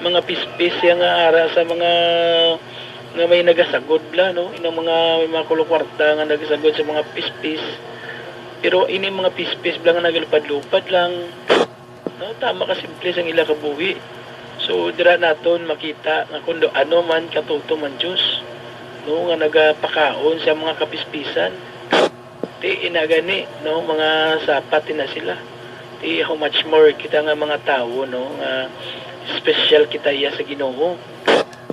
mga pispis siya nga ara sa mga, nga may nagasagod bla, no? Inang mga, may mga kulukwarta nga nagasagod sa mga pispis. Pero ini mga pispis bla nga nagalupad-lupad lang. No, tama ka simple sang ila kabuhi. So, dira naton makita nga kung do-, ano man katutom ang Dios, no, nga nagapakaon sa mga kapispisan. Ti ina gani, no, mga sapat na sila. Ti how much more kita nga mga tawo, no, nga special kita iya sa Ginoo.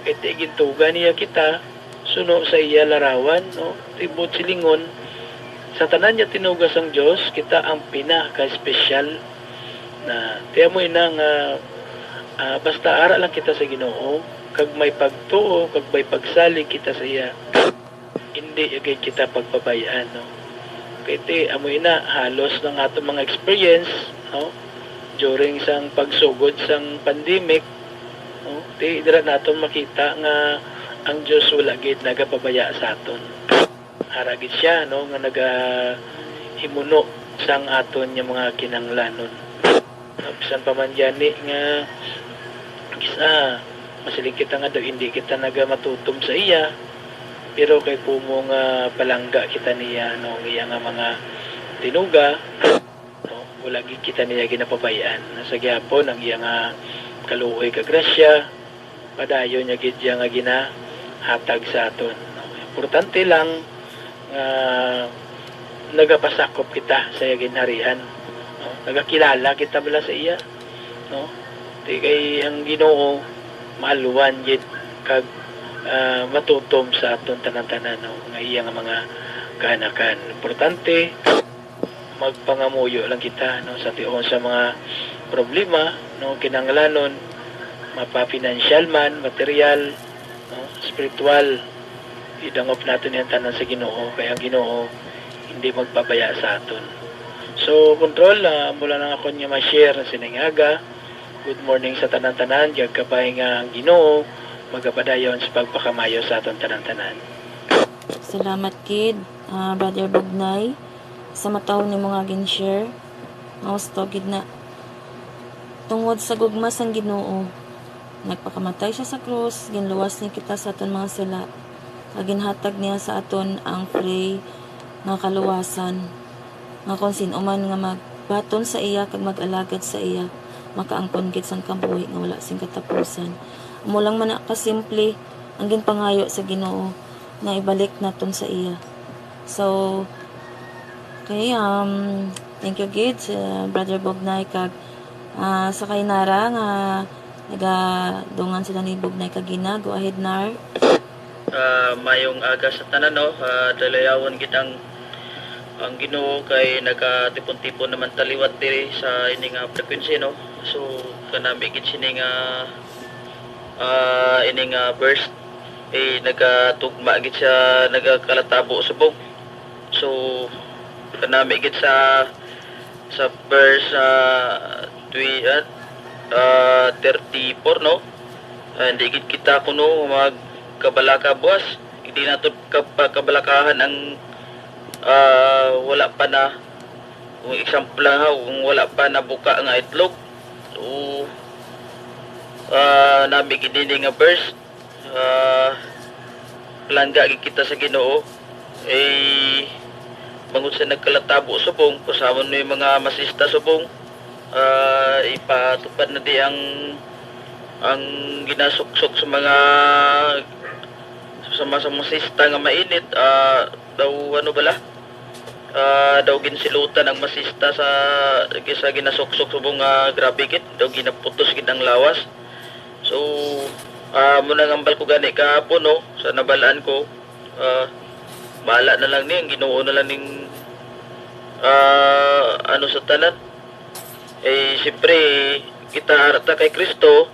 Kay ti gintuga niya kita, suno sa iya larawan, no? Ti buot silingon, sa tanan nga tinuga sang Dios, kita ang pinaka-espesyal na. Ti amo ina nga, ah, basta ara lang kita sa Ginoo, kag may pagtuo, kag may pagsalig kita sa iya, hindi gid kita pagpabay-an, no? Kay ti amo ina, halos ang aton mga experience, no? During sang pagsugod sang pandemic, no? Ti dira naton makita nga ang Dios wala gid nagapabaya sa aton. Ara gid siya, no, nga nagahimuno sang aton nga mga kinahanglanon. No, bisan pa man gani nga Isa, masiling kita nga daw hindi kita nagamatutom sa iya, pero kay pumo nga palangga kita niya, no, ang iya nga mga tinuga, no, wala gid kita niya ginapabay-an. Sa gihapon ang iya nga kaluoy kag grasya, padayon niya gid iya nga ginahatag sa aton, no. Importante lang nga nagapasakop kita sa iya ginharian, no? Nagakilala kita bala sa iya, no? Di kay ang Ginoo maalwan gid kag, ah, matutom sa aton tanan-tanan, no? Nga iya nga mga kaanakan. Importante, magpangamuyo lang kita, no, sa tion sa mga problema, no, kinahanglanon, mapa-financial man, material, no, spiritual, idangop naton yan tanan sa Ginoo, kay ang Ginoo hindi magpabaya sa aton. So, Control, ah, amo lang akon nga ma-share sining aga. Good morning sa tanan-tanan, kag kabay nga ang Ginoo magapadayon sa pagpakamayo sa aton tanan-tanan. Salamat gid, ah, Brother Bugnay, sa matahom nimo nga gin-share. Mahusto gid na. Tungod sa gugma sang Ginoo, nagpakamatay siya sa krus, ginluwas niya kita sa aton mga sala, kag ginhatag niya sa aton ang free nga kaluwasan, nga kon sin-o man nga magbaton sa iya kag mag-alagad sa iya, makaangkon gid sang kabuhi nga wala sing katapusan. Amo lang man na kasimple ang ginpangayo sa Ginoo nga ibalik naton sa iya. So, okay, um, thank you gid sa Brother Bugnay kag, ah, sa kay Nara nga nagadungan sila ni Bugnay kagina. Go ahead, Nar. Ah, mayong aga sa tanan, no? Ah, dalayawon gid ang, ang Ginoo kay nagatipon-tipon naman ta liwat diri sa ini nga frequency, no? So, kanami gid sini nga, ah, ini nga verse, eh, nagatugma gid siya, nagakalatabo subong. So, kanami gid sa, sa verse, ah, twi-, ah, ah, thirty-four, no? Ah, hindi gid kita kuno magkabalaka buwas. Hindi nato ka-, pagkabalakahan ang, ah, wala pa na, kung example lang ha, kung wala pa nabuka nga itlog. So, ah, nami gid ini nga verse, ah, palangga gid kita sa Ginoo. Eh, bangod sa nagkalatabo subong, kung sa amon may mga masista subong, ah, ipatupad na di ang, ang ginasuksok sa mga, sa mga, sa masista nga mainit, ah, daw, ano bala? Ah, daw ginsilutan ang masista sa, sa ginasuksok subong nga grabe gid, daw ginaputos gid ang lawas. So, ah, amo na ang hambal ko gani kahapon, no, sa nabalaan ko, ah, bahala na lang ni, ang Ginoo na lang ning, ah, ano sa tanan. Eh, siyempre, kita ara ta kay Kristo,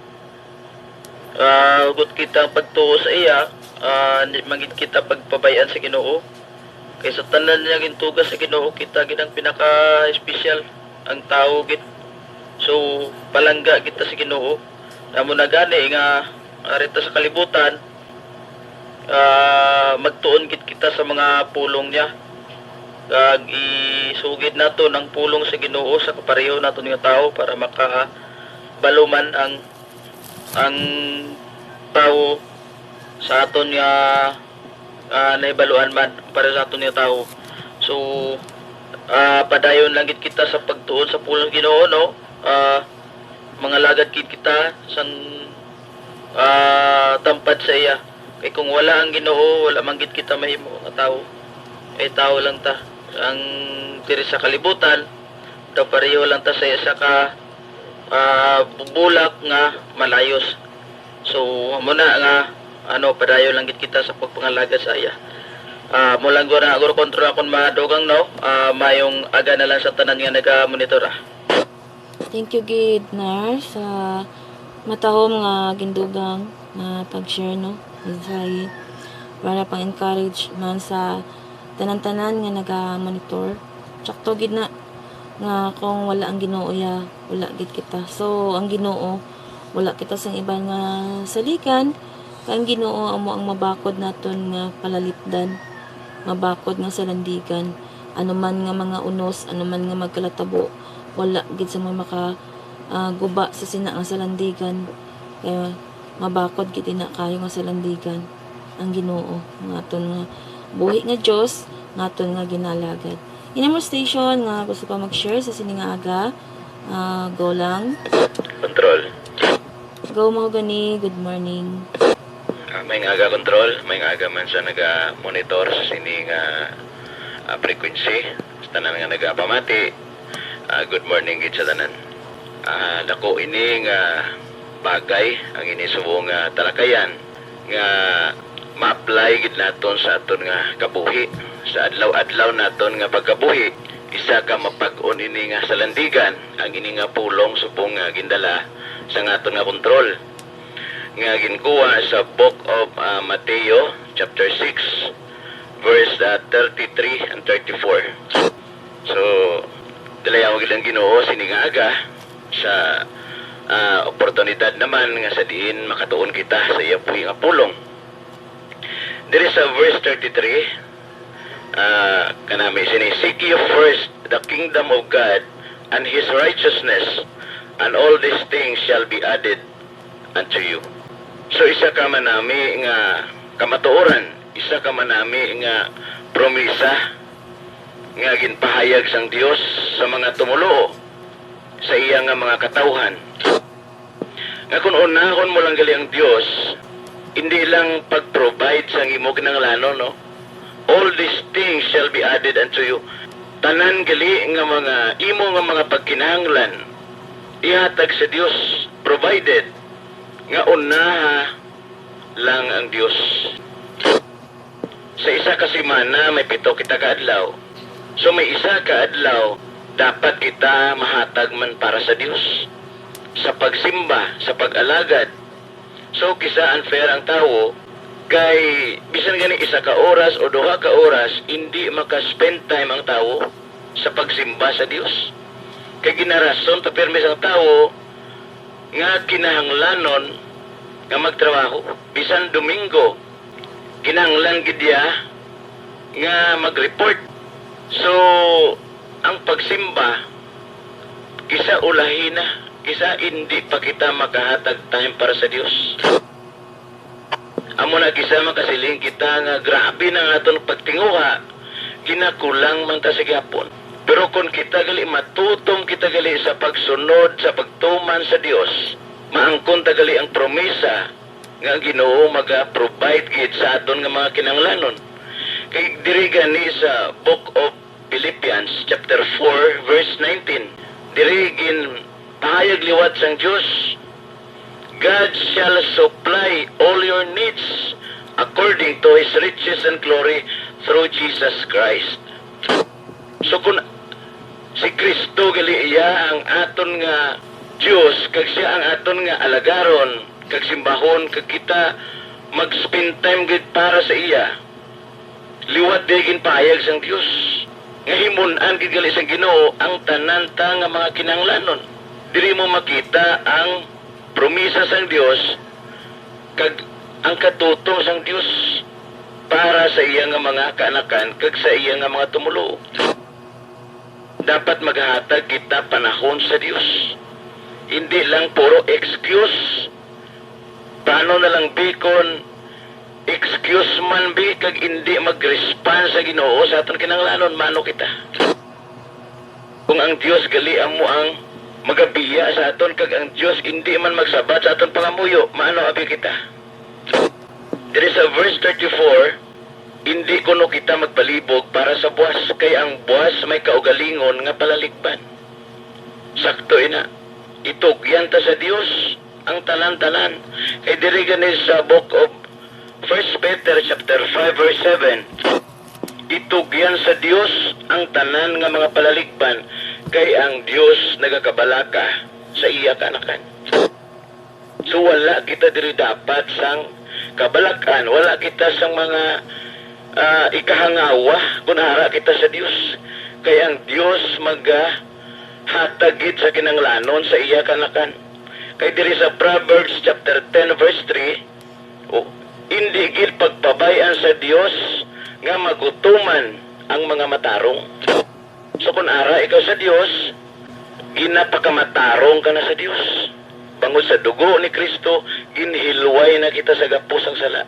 ah, hugot kita ang pagtuo sa iya, ah, di man gid kita pagpabay-an sa Ginoo. Kay sa tanan niya gintuga sa Ginoo, kita gid ang pinaka-espesyal, ang tawo gid. So, palangga kita sa Ginoo. Amo na gani nga, ari ta sa kalibutan, ah, magtuon gid kita sa mga pulong niya. Kag isugid naton ang pulong sa Ginoo sa kapareho naton nga tawo para makabalo man ang, ang tawo sa aton nga, ah, nahibaluan man para sa aton nga tawo. So, ah, padayon lang gid kita sa pagtuon sa pulong sa Ginoo, no? Ah, mangalagad gid kita sang, ah, tampad sa iya. Kay kung wala ang Ginoo, wala man gid kita mahimo nga tawo. Kay tawo lang ta. Ang diri sa kalibutan, daw pareho lang ta sa isa ka, ah, bulak nga malayos. So, amo na nga, ano, padayon lang gid kita sa pagpangalagad sa iya. Ah, amo lang guro, guro, Control, akon madugang, no? Ah, mayong aga na lang sa tanan nga naga-monitor, ah. Thank you gid, Nar, sa matahom nga gindugang nga pag-share, no, mensahe para pang-encourage man sa tanan-tanan nga naga-monitor. Tsakto gid na nga kung wala ang Ginoo, ya, wala gid kita. So, ang Ginoo, wala kita sang iban nga saligan, kay ang Ginoo amo ang mabakod naton nga palalipdan, mabakod nga salandigan. Ano man nga mga unos, ano man nga magkalatabo, wala gid sa mga maka, ah, guba sa sina nga salandigan. Kaya mabakod gid ina kayo nga salandigan ang Ginoo, nga aton nga buhi nga Dios, nga aton nga ginalagad. Ini mo station nga gusto pa mag-share sa sini nga aga, ah, go lang. Control. Go, Mahogany. Good morning. Ah, may nga aga, Control. May nga aga man sa naga-monitor sa sini nga, ah, frequency. Sa tanan nga nagapamati, ah, good morning gid sa tanan. Ah, dako ini nga bagay, ang ini subong nga talakayan nga ma-apply gid naton sa aton nga kabuhi, sa adlaw-adlaw naton nga pagkabuhi. Isa ka mapag-on ini nga salandigan, ang ini nga pulong subong nga gindala sa aton nga Control, nga ginkuha sa Book of, ah, Mateo, chapter six, verse, ah, thirty-three and thirty-four. So, dalayaw gid ang Ginoo sini nga aga sa, ah, oportunidad naman nga sa diin makatuon kita sa iya buhi nga pulong. Diri sa verse thirty-three, ah, kanami sini, "Seek ye first the kingdom of God and His righteousness, and all these things shall be added unto you." So, isa ka man nami nga kamatuoran, isa ka man nami nga promisa nga ginpahayag sang Dios sa mga tumoluo sa iya nga mga katawhan, nga kun unahon mo lang gali ang Dios, hindi lang pag-provide sang imo kinahanglanon, no? "All these things shall be added unto you." Tanan gali nga mga imo nga mga pagkinahanglan ihatag sa Dios, provided nga unaha lang ang Dios. Sa isa ka semana, may pito kita ka adlaw. So, may isa ka adlaw, dapat kita mahatag man para sa Dios, sa pagsimba, sa pag-alagad. So, kisa unfair ang tawo, kay bisan gani isa ka oras o duha ka oras, hindi maka-spend time ang tawo sa pagsimba sa Dios. Kay ginarason pa pirmi sang tawo nga kinahanglanon nga magtrabaho. Bisan Domingo, kinahanglan gid iya nga mag-report. So, ang pagsimba, kisa ulahi na, kisa hindi pa kita makahatag time para sa Dios. Amo na, kisa makasiling kita nga grabe na ang aton pagtinguha, ginakulang man ta sa gihapon. Pero kon kita gali, matutom kita gali sa pagsunod, sa pagtuman sa Dios, maangkon ta gali ang promisa nga ang Ginoo maga-provide gid sa aton nga mga kinahanglanon. Kay diri gani sa Book of Philippians chapter four, verse nineteen, diri ginpahayag liwat sang Dios, "God shall supply all your needs according to His riches and glory through Jesus Christ." So, kun si Cristo gali iya ang aton nga Dios, kag siya ang aton nga alagaron kag simbahon, kag kita mag-spend time gid para sa iya, liwat di ginpahayag sang Dios nga himun-an gid gali sang Ginoo ang tanan ta nga mga kinahanglanon. Diri mo makita ang promisa sang Dios kag ang katutom sang Dios para sa iya nga mga kaanakan kag sa iya nga mga tumoluo. Dapat maghatag kita panahon sa Dios. Hindi lang puro excuse. Paano na lang, bi, kon excuse man, bi, kag hindi mag-respond sa Ginoo sa aton kinahanglanon, maano kita? Kung ang Dios gali amo ang magabiya sa aton, kag ang Dios indi man magsabat sa aton pangamuyo, maano abi kita? Diri sa verse thirty-four, indi kuno kita magpalibog para sa buas, kay ang buas may kaugalingon nga palaligban. Sakto ina, itugyan ta sa Dios ang tanan-tanan. Kay diri gani sa Book of First Peter chapter five, verse seven, "Itugyan sa Dios ang tanan nga mga palaligban, kay ang Dios nagakabalaka sa iya kaanakan." So, wala kita diri dapat sang kabalak-an, wala kita sang mga, ah, ikahangawa kun ara kita sa Dios, kay ang Dios magahatag gid sa kinahanglanon sa iya kaanakan. Kay diri sa Proverbs chapter ten, verse three, "O, indi gid pagpabay-an sa Dios nga magutuman ang mga matarong." So, kun ara ikaw sa Dios, ginapakamatarong ka na sa Dios. Bangod sa dugo ni Cristo, ginhilway na kita sa gapos sang sala.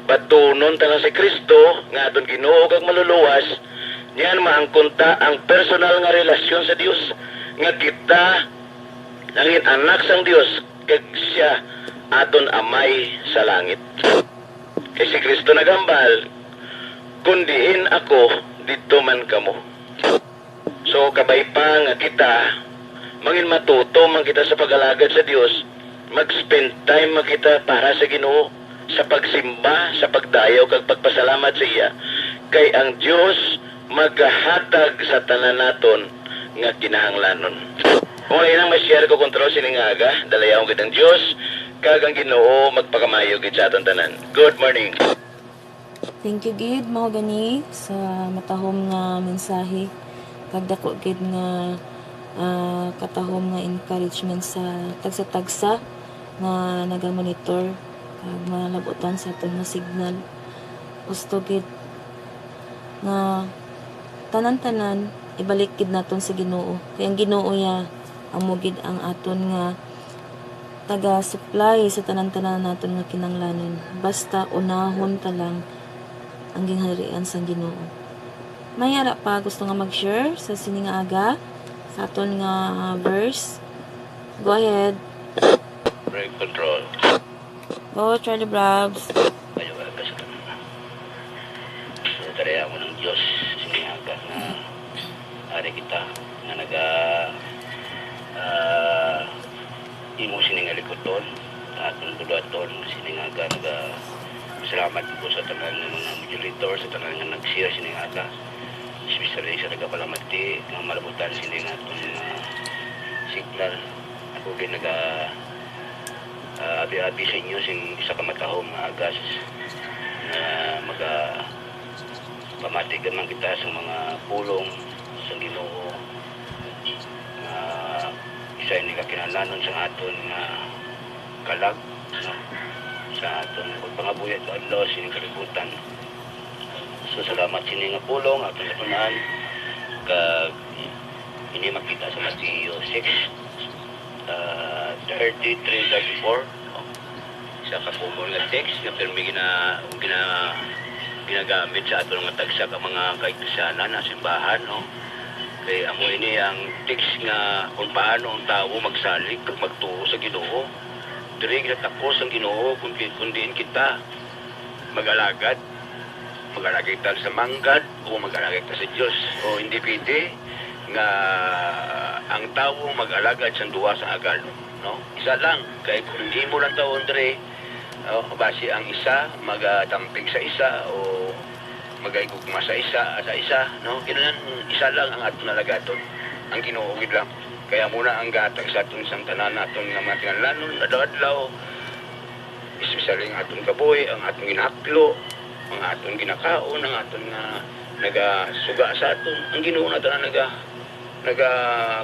Batunon ta lang si Cristo nga aton Ginoo kag Manluluwas, niyan maangkon ta ang personal nga relasyon sa Dios, nga kita nangin anak sang Dios, kag siya aton Amay sa langit. Kay si Cristo naghambal, "Kon diin ako, didto man kamo." So, kabay pa nga kita, mangin matuto man kita sa pag-alagad sa Dios, mag-spend time man kita para sa Ginoo, sa pagsimba, sa pagdayaw, kag pagpasalamat sa iya. Kay ang Dios magahatag sa tanan naton nga kinahanglanon. Kung wala nang ma-share ko, Kontrol, sining aga, dalayawon gid ang Dios, kag ang Ginoo magpakamaayo gid sa aton tanan. Good morning. Thank you gid, mao gani, sa matahom nga mensahe, kag dako gid nga, ah, katahom nga encouragement sa tagsa-tagsa nga nagamonitor kag malab-utan sa aton nga signal. Gusto gid nga tanan-tanan ibalik gid naton sa Ginoo, kay ang Ginoo ya amo gid ang aton nga taga-supply sa tanan-tanan naton nga kinahanglanon. Basta unahon ta lang ang gingharian sang Ginoo. May ara pa gusto nga mag-share sa sini nga aga sa aton nga, ah, verse? Go ahead. Brave control. Go, Charlie Brabs. Ayaw aga sa tanan. So, tari ako ng Diyos, siniaga nga ari kita, nga naga, ah, imo sini nga likuton, aton budaton, sini nga aga, naga, salamat ko sa tanan nga mga moderator, sa tanan nga nag-share sini nga aga. Especially sa nagapalamati, nga malabutan sini nga aton, ah, signal. Ako gid naga, ah, abi-abi sa inyo sing isa ka matahom nga agas nga maga pamati man kita sa mga pulong sa Ginoo nga isa ini ka kinahanglanon sa aton nga kalag, no? Sa aton pagpangabuhi sa adlaw sining kalibutan. So, salamat sini nga pulong aton sa tunan, kag ini makita sa Mateo six, ah, thirty-three, thirty-four, no? Sa kakumon nga text nga pirmi gina, gina, ginagamit sa aton nga tagsa ka mga kaigsusanan na simbahan, no? Kay amo ini ang text nga kung paano ang tawo magsalig kag magtuo sa Ginoo. Diri ginatakos ang Ginoo kung, kung diin kita mag-alagad, mag-alagad kita sa manggad o mag-alagad kita sa Dios. O hindi pwede nga ang tawo mag-alagad sa duha sa agalon, no? Isa lang, kay kung imo lang tawo diri, o, basi ang isa magatampig sa isa o magaigugma sa isa, sa isa, no? Kinahanglan isa lang ang aton alagaton, ang Ginoo gid lang. Kaya muna ang gatag sa aton sang tanan naton nga mga kinahanglanon adlaw-adlaw, especially ang aton kabuhi, ang aton ginahaklo, ang aton ginakaon, ang aton nga nagasuga sa aton, ang Ginoo na tanan naga naga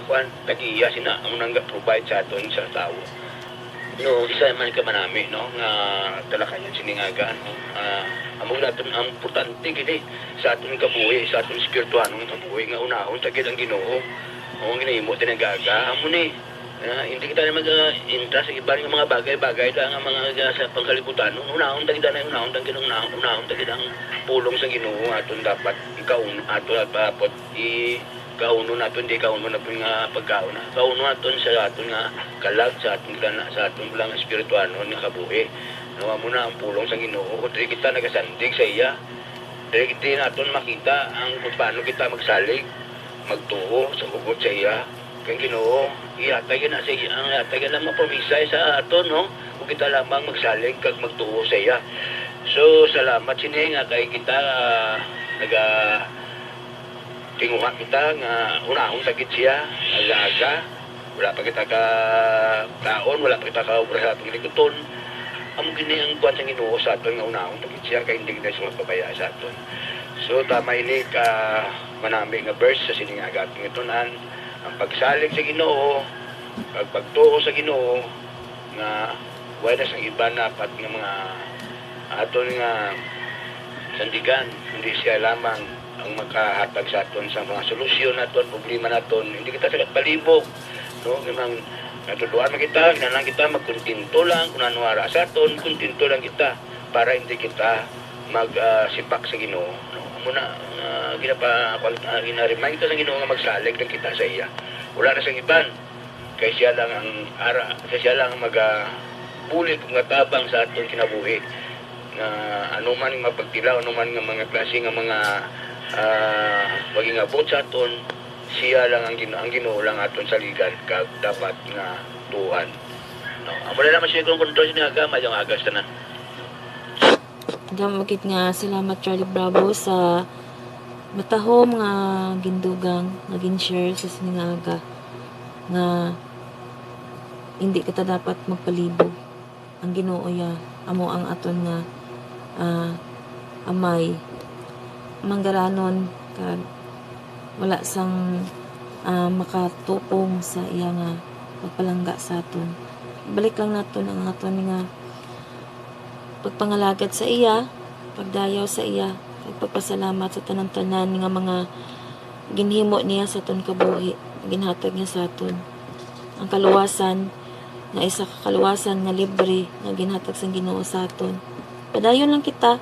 kuan, tagiya sina, amo nang ga-provide sa aton sa tawo. No, isa man ka manami, no, nga talakayan sini nga aga, no. Ah, amo naton ang importante gid eh, sa aton kabuhi, sa aton espirituhanong kabuhi nga unahon ta gid ang Ginoo. Ang ginahimo ta nagaga, amo ni. Ah, hindi kita na mag-intra sa iban nga mga bagay-bagay da nga mga sa pangkalibutan. Unahon ta gid na, unahon ta gid, unahon, unahon ta gid ang pulong sa Ginoo aton dapat ikaun ato dapat i kaunon naton, di kaunon naton nga pagkaon, ha? Kaunon naton sa aton nga kalag, sa aton gana, sa aton lang espirituhanon nga kabuhi. No, amo na ang pulong sa Ginoo. Kung dili kita nagasandig sa iya, dili kita naton makita ang kung paano kita magsalig, magtuo sa hugot sa iya. Kay Ginoo, ihatag na sa iya, ang ihatag na mga promisay sa aton, no? Kung kita lamang magsalig kag magtuo sa iya. So, salamat sini nga kay kita, ah, naga tinguha kita nga unahon ta gid siya, aga-aga. Wala pa kita ka kaon, wala pa kita ka obra sa atong likuton. Amo gini ang kuwan sa Ginoo sa aton nga unahon ta gid siya kay hindi kita siya magpabaya sa aton. So tama ini ka manami nga verse sa sining aga atong itunan, ang pagsalig sa Ginoo, ang pagtuo sa Ginoo nga wala na sang iban dapat nga mga aton nga sandigan, hindi siya lamang ang makahatag sa aton sa mga solusyon naton, problema naton. Hindi kita sa palibog, no? Nga mga Natudloan man kita, kinahanglan kita magkontento lang kung ano ara sa aton, kontento lang kita para hindi kita mag, ah, sipak sa Ginoo, no? Amo na, ah, ginapa-, ah, gina-remind kita sa Ginoo nga magsalig lang kita sa iya. Wala na sang iban. Kay siya lang ang ara, kay siya lang ang magabulig ug matabang sa aton kinabuhi. Nga ano man nga pagtilaw, ano man nga mga klase nga mga, ah, maging abot sa aton, siya lang ang Gin-, ang Ginoo lang aton saligan kag dapat nga tuohan. No, amo na lang, Mister Kong Kontrol, sini aga, mayong aga sa tanan. Damo gid nga salamat, Charlie Bravo, sa matahom nga gindugang nga gin-share sa sini nga aga, nga hindi kita dapat magpalibog. Ang Ginoo ya amo ang aton nga, ah, amay, manggaranon, kag wala sang, ah, makatupong sa iya nga pagpalangga sa aton. Ibalik lang naton ang aton nga pagpangalagad sa iya, pagdayaw sa iya, kag pagpasalamat sa tanan-tanan nga mga ginhimo niya sa aton kabuhi, ginhatag niya sa aton. Ang kaluwasan nga isa ka kaluwasan nga libre nga ginhatag sang Ginoo sa aton. Padayon lang kita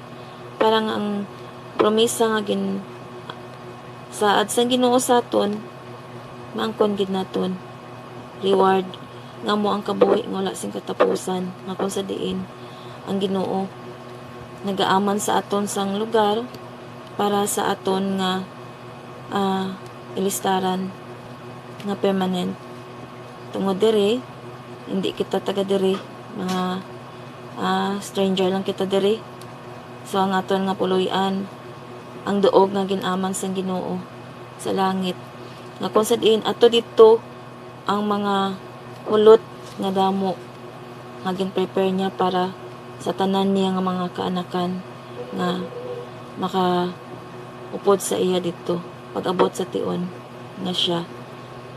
para nga ang promesa nga gin-, saad sang Ginoo sa aton maangkon gid naton. Reward nga amo ang kabuhi nga wala sing katapusan, nga kung sa diin ang Ginoo nagaaman sa aton sang lugar para sa aton nga, ah, ilistaran nga permanent. Tungod diri, hindi kita taga diri, mga, ah, stranger lang kita diri. So, ang aton nga puloy-an ang duog nga gin-aman sang Ginoo sa langit, nga kung sa diin ato didto ang mga hulot nga damo nga gin-prepare niya para sa tanan niya nga mga kaanakan nga makaupod sa iya didto pag-abot sa tion nga siya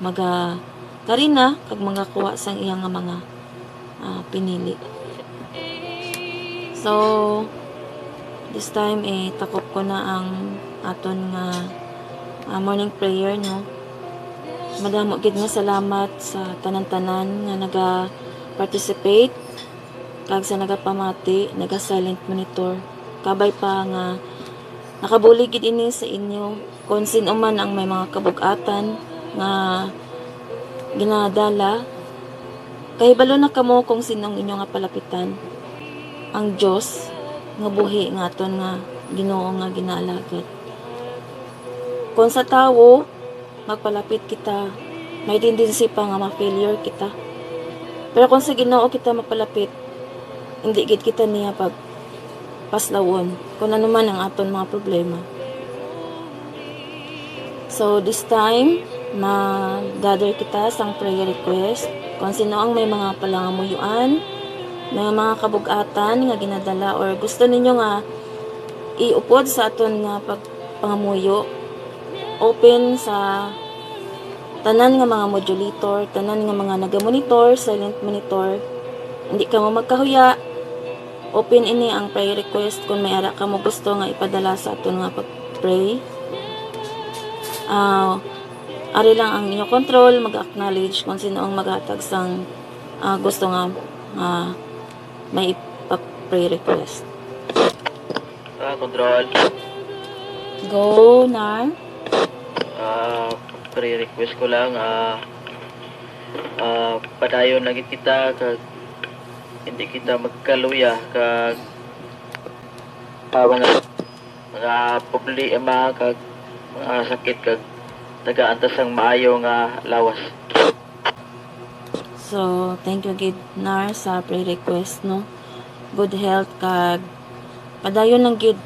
maga-, karina kag magakuha sang iya nga mga, ah, pinili. So, this time, eh, takop ko na ang aton nga, ah, morning prayer, no? Madamo gid nga salamat sa tanan-tanan nga naga-participate kag sa nagapamati, naga-silent monitor. Kabay pa nga nakabulig gid ini sa inyo. Kon sin-o man ang may mga kabug-atan nga ginadala, kahibalo na kamo kung sin-o ang inyo nga palapitan, ang Dios nga buhi nga aton nga Ginoo nga ginaalagad. Kon sa tawo magpalapit kita, may tendency pa nga ma-failure kita. Pero kung sa Ginoo kita mapalapit, hindi gid kita niya pagpaslawon kung ano man ang aton mga problema. So, this time, mag-gather kita sang prayer request. Kung sino ang may mga palangamuyoan, may mga kabug-atan nga ginadala, or gusto ninyo nga iupod sa aton nga pagpangamuyo, open sa tanan nga mga modulator, tanan nga mga naga-monitor, silent monitor. Hindi kamo magkahuya. Open ini ang prayer request kung may ara kamo gusto nga ipadala sa aton nga pag-pray. Ah, ari lang ang inyo control, mag-acknowledge kung sino ang maghatag sang, ah, gusto nga, ah, may ipa-pray request. Ah, control. Go, Nar. Ah, prayer request ko lang, ah, ah, padayon lagi kita, kag hindi kita magkaluya, kag, ah, mga, mga problema, kag mga sakit, kag tagaan ta sang maayo nga lawas. So, thank you gid, Nar, sa prayer request, no? Good health, kag padayon lang gid,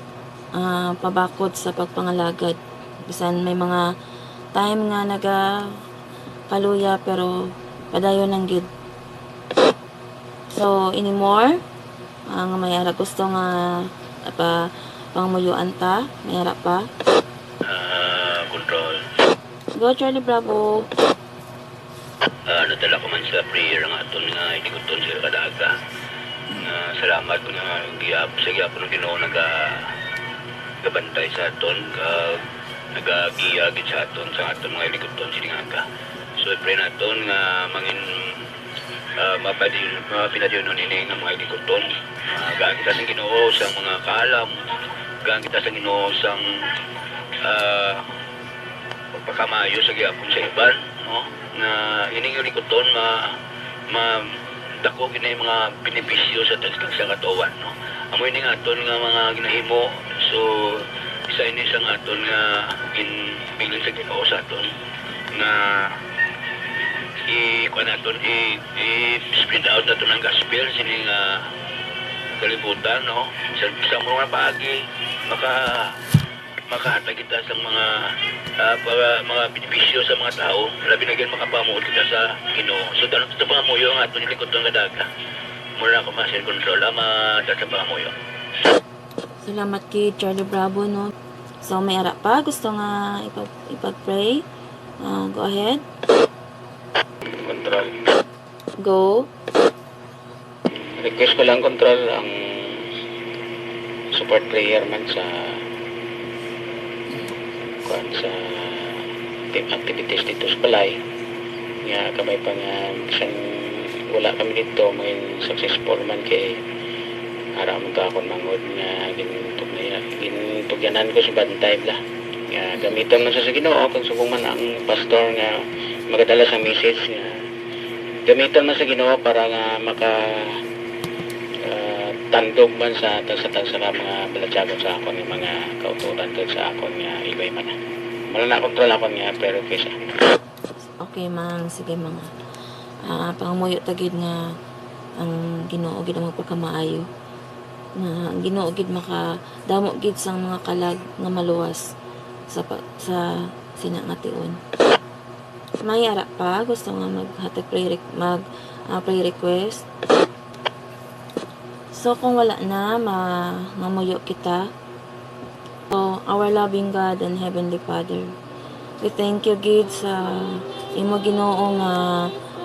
ah, pabakod sa pagpangalagad. Bisan may mga time nga nagakaluya, pero padayon lang gid. So, any more? Ang may ara gusto nga, apa, pangmuyuan ta, may ara pa? Ah, control. Go, Charlie Bravo. Ah, nadala ko man sa prayer nga aton nga iliguton sila kada aga. Nga salamat nga gihap-, sa gihapon ang Ginoo naga-, nagabantay sa aton, kag nagagiya gid sa aton, sa aton mga iliguton sining aga. So, i-pray naton nga mangin-, Ah, mapadi-, mapinadyonon ini nga mga likuton. Ah, gaan kita sang Ginoo sang mga kaalam, gaan kita sang Ginoo sang, ah, pagpakamaayo sa gihapon sa iban, no? Nga ini nga likuton ma-, ma-, dako gid na yung mga benepisyo sa tagsa-tagsa nga tuwan, no? Amo ini nga aton nga mga ginahimo, so isa ini sa nga aton nga ginbilin sa Ginoo sa aton nga i-, kuwan naton, i-, i-spread out naton ang gospel sini nga kalibutan, no? Sa, sa mga paagi, maka-, makahatag kita sa mga, ah, para, mga benepisyo sa mga tao, labi na gyud makapamuot kita sa Ginoo. So, tanong sa pangamuyo ang aton likuton nga daga. Mura na ako, Master Control, ah, ma-, sa pangamuyo. Salamat kay Charlie Bravo, no? So, may ara pa gusto nga ipag-, ipag-pray? Ah, go ahead. Control. Go. Request ko lang, Control, ang support prayer man sa, kuwan, sa acti-, activities dito sa balay. Nga kamay pa nga bisan wala kami dito, may successful man kay ara man to akon manghod nga gintug-, gintugyanan ko sa bantay bla. Nga gamiton man sa, sa Ginoo, kung subong man ang pastor nga magadala sa message nga gamiton man sa Ginoo para nga maka, ah, tandog man sa tagsa-tagsa ka mga balatyagon sa akon nga mga kauturan kag sa akon nga iba-iba na. Mura na Control akon nga prayer request, ah. Okay, Mang. Sige, Mang. Ah, pangamuyo ta gid nga ang Ginoo gid ang magpakamaayo. Nga ang Ginoo gid makadamo gid sang mga kalag nga maluwas sa pa-, sa sina nga tion. May ara pa gusto nga maghatag prayer req-, mag, ah, prayer request? So, kung wala na, ma-, mamuyo kita. So, our loving God and Heavenly Father, we thank you gid sa imo, Ginoo, nga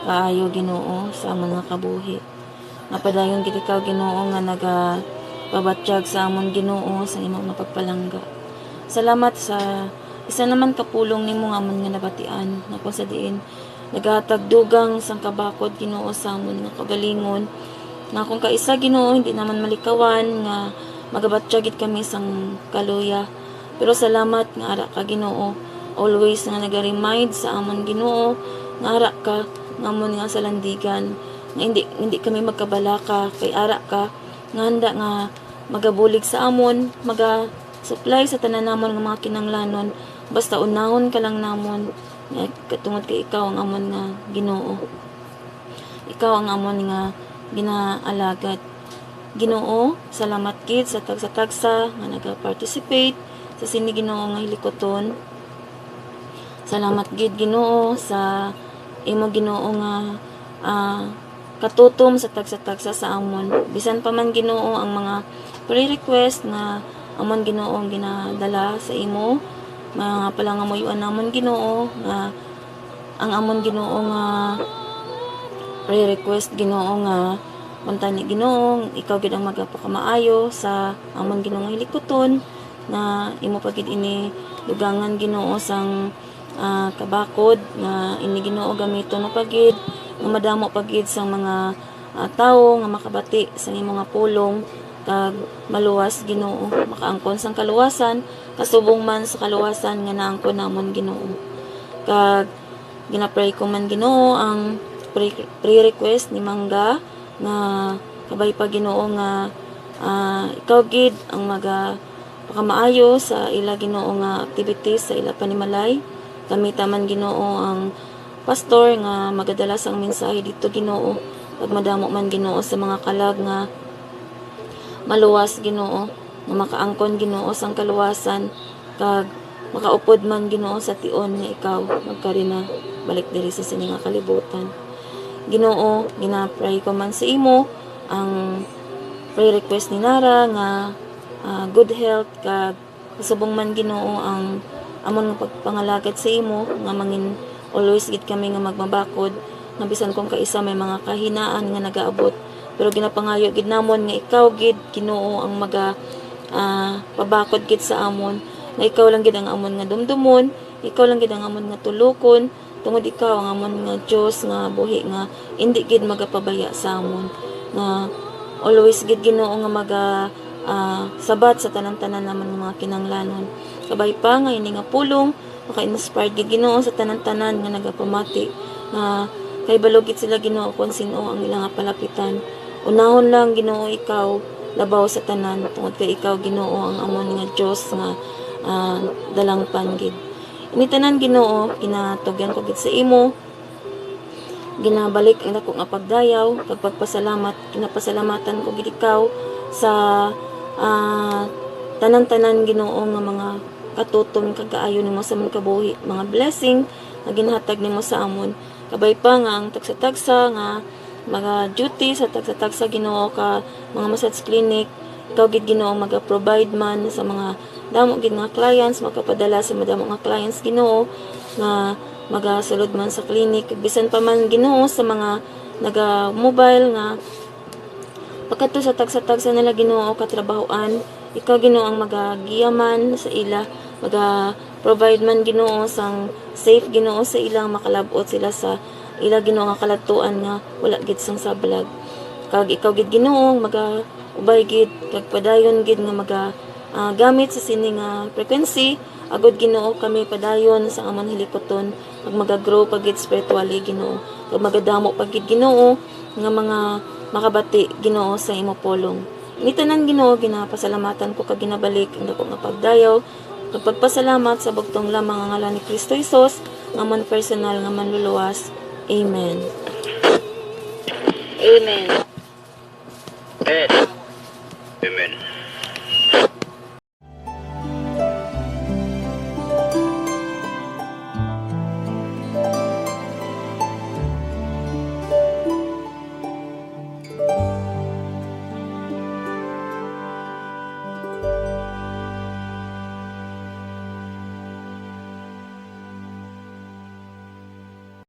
kaayo, Ginoo, sa amon nga kabuhi. Nga padayon gid ikaw, Ginoo, nga nagapabatyag sa amon, Ginoo, sa imo nga pagpalangga. Salamat sa isa naman ka pulong nimo nga amon nga nabatian, nga kung sa diin nagahatag dugang sang kabakod, Ginoo, sa amon nga kaugalingon, nga kung kaisa, Ginoo, hindi naman malikawan nga magabatyag gid kami sang kaluya. Pero salamat nga ara ka, Ginoo. Always nga naga-remind sa amon, Ginoo, nga ara ka nga amon nga salandigan, nga hindi, hindi kami magkabalaka, kay ara ka nga handa nga magabulig sa amon, maga-supply sa tanan namon nga mga kinahanglanon, basta unahon ka lang namon, nga katungod kay ikaw ang amon nga Ginoo. Ikaw ang amon nga ginaalagad. Ginoo, salamat gid sa tagsa-tagsa nga naga-participate sa sini, Ginoo, nga hilikuton. Salamat gid, Ginoo, sa imo, Ginoo, nga, ah, katutom sa tagsa-tagsa sa amon. Bisan pa man, Ginoo, ang mga prayer request nga amon, Ginoo, ang ginadala sa imo, mga palangamuyoan namon, Ginoo, nga ang amon, Ginoo, nga prayer request, Ginoo, nga kuntani, Ginoo, ikaw gid ang magapakamaayo sa amon, Ginoo, nga hilikuton, nga imo pa gid ini dugangan, Ginoo, sang, ah, kabakod, nga ini, Ginoo, gamiton mo pa gid, nga madamo pa gid sang mga, ah, tawo nga makabati sa imo nga pulong, kag maluwas, Ginoo, makaangkon sang kaluwasan, kasubong man sa kaluwasan nga naangkon namon, Ginoo. Kag ginapray ko man, Ginoo, ang pre-, prayer request ni Mangga, nga kabay pa, Ginoo, nga, ah, ikaw gid ang maga-, pakamaayo sa ila, Ginoo, nga activities sa ila panimalay. Gamita man, Ginoo, ang pastor nga magadala sang mensahe dito, Ginoo, kag madamo man, Ginoo, sa mga kalag nga maluwas, Ginoo, nga makaangkon, Ginoo, sang kaluwasan, kag makaupod man, Ginoo, sa tion nga ikaw magkari na balik diri sa sini nga kalibutan. Ginoo, ginapray ko man sa imo ang prayer request ni Nara nga, ah, good health, kag kasubong man, Ginoo, ang amon nga pagpangalagad sa imo, nga mangin always gid kami nga magmabakod, nga bisan kung kaisa may mga kahinaan nga nagaabot, pero ginapangayo gid namon nga ikaw gid, Ginoo, ang maga-, ah, pabakod gid sa amon, nga ikaw lang gid ang amon nga dumdumon, ikaw lang gid ang amon nga tulokon, Tungod ikaw ang amon nga Dios nga buhi, nga indi gid magapabaya sa amon, nga always gid, Ginoo, nga maga ah, sabat sa tanan-tanan namon nga mga kinahanglanon. Kabay pa nga ini nga pulong maka-inspire gid, Ginoo, sa tanan-tanan nga nagapamati, nga kay balo gid sila, Ginoo, kon sin-o ang ila nga palapitan. Unahon lang, Ginoo, ikaw labaw sa tanan, tungod kay ikaw, Ginoo, ang amon nga Dios nga ah, dalangpan gid. Ini tanan, Ginoo, ginatugyan ko gid sa imo. Ginabalik ang dako nga pagdayaw kag pagpasalamat. Ginapasalamatan ko gid ikaw sa ah, tanan-tanan, Ginoo, nga mga katutom kag kaayo nimo sa amon kabuhi, mga blessing nga ginhatag nimo sa amon. Kabay pa nga ang tagsa-tagsa nga mga duty sa tagsa-tagsa, Ginoo, ka mga massage clinic, ikaw gid, Ginoo, maga-provide man sa mga damo gid nga clients, makapadala sa madamo nga clients, Ginoo, nga magasulod man sa clinic, bisan pa man, Ginoo, sa mga naga-mobile nga pagkadto sa tagsa-tagsa nila, Ginoo, katrabahoan. Ikaw, Ginoo, ang magagiya man sa ila, maga-provide man, Ginoo, sang safe, Ginoo, sa ila, makalab-ot sila sa ila, Ginoo, nga kaladtuan nga wala gid sang sablag. Kag ikaw gid, Ginoo, ang maga-ubay gid kag padayon gid nga maga ah, gamit sa sini nga frequency, agod, Ginoo, kami padayon sa amon hilikuton kag magagrow pa gid spiritually, Ginoo, kag magadamo pa gid, Ginoo, nga mga makabati, Ginoo, sa imo pulong. Ini tanan, Ginoo, ginapasalamatan ko kag ginabalik ang dako nga pagdayaw kag pagpasalamat sa bugtong lamang nga ngalan ni Kristo Jesus, nga amon personal nga Manluluwas. Amen. Amen. Amen.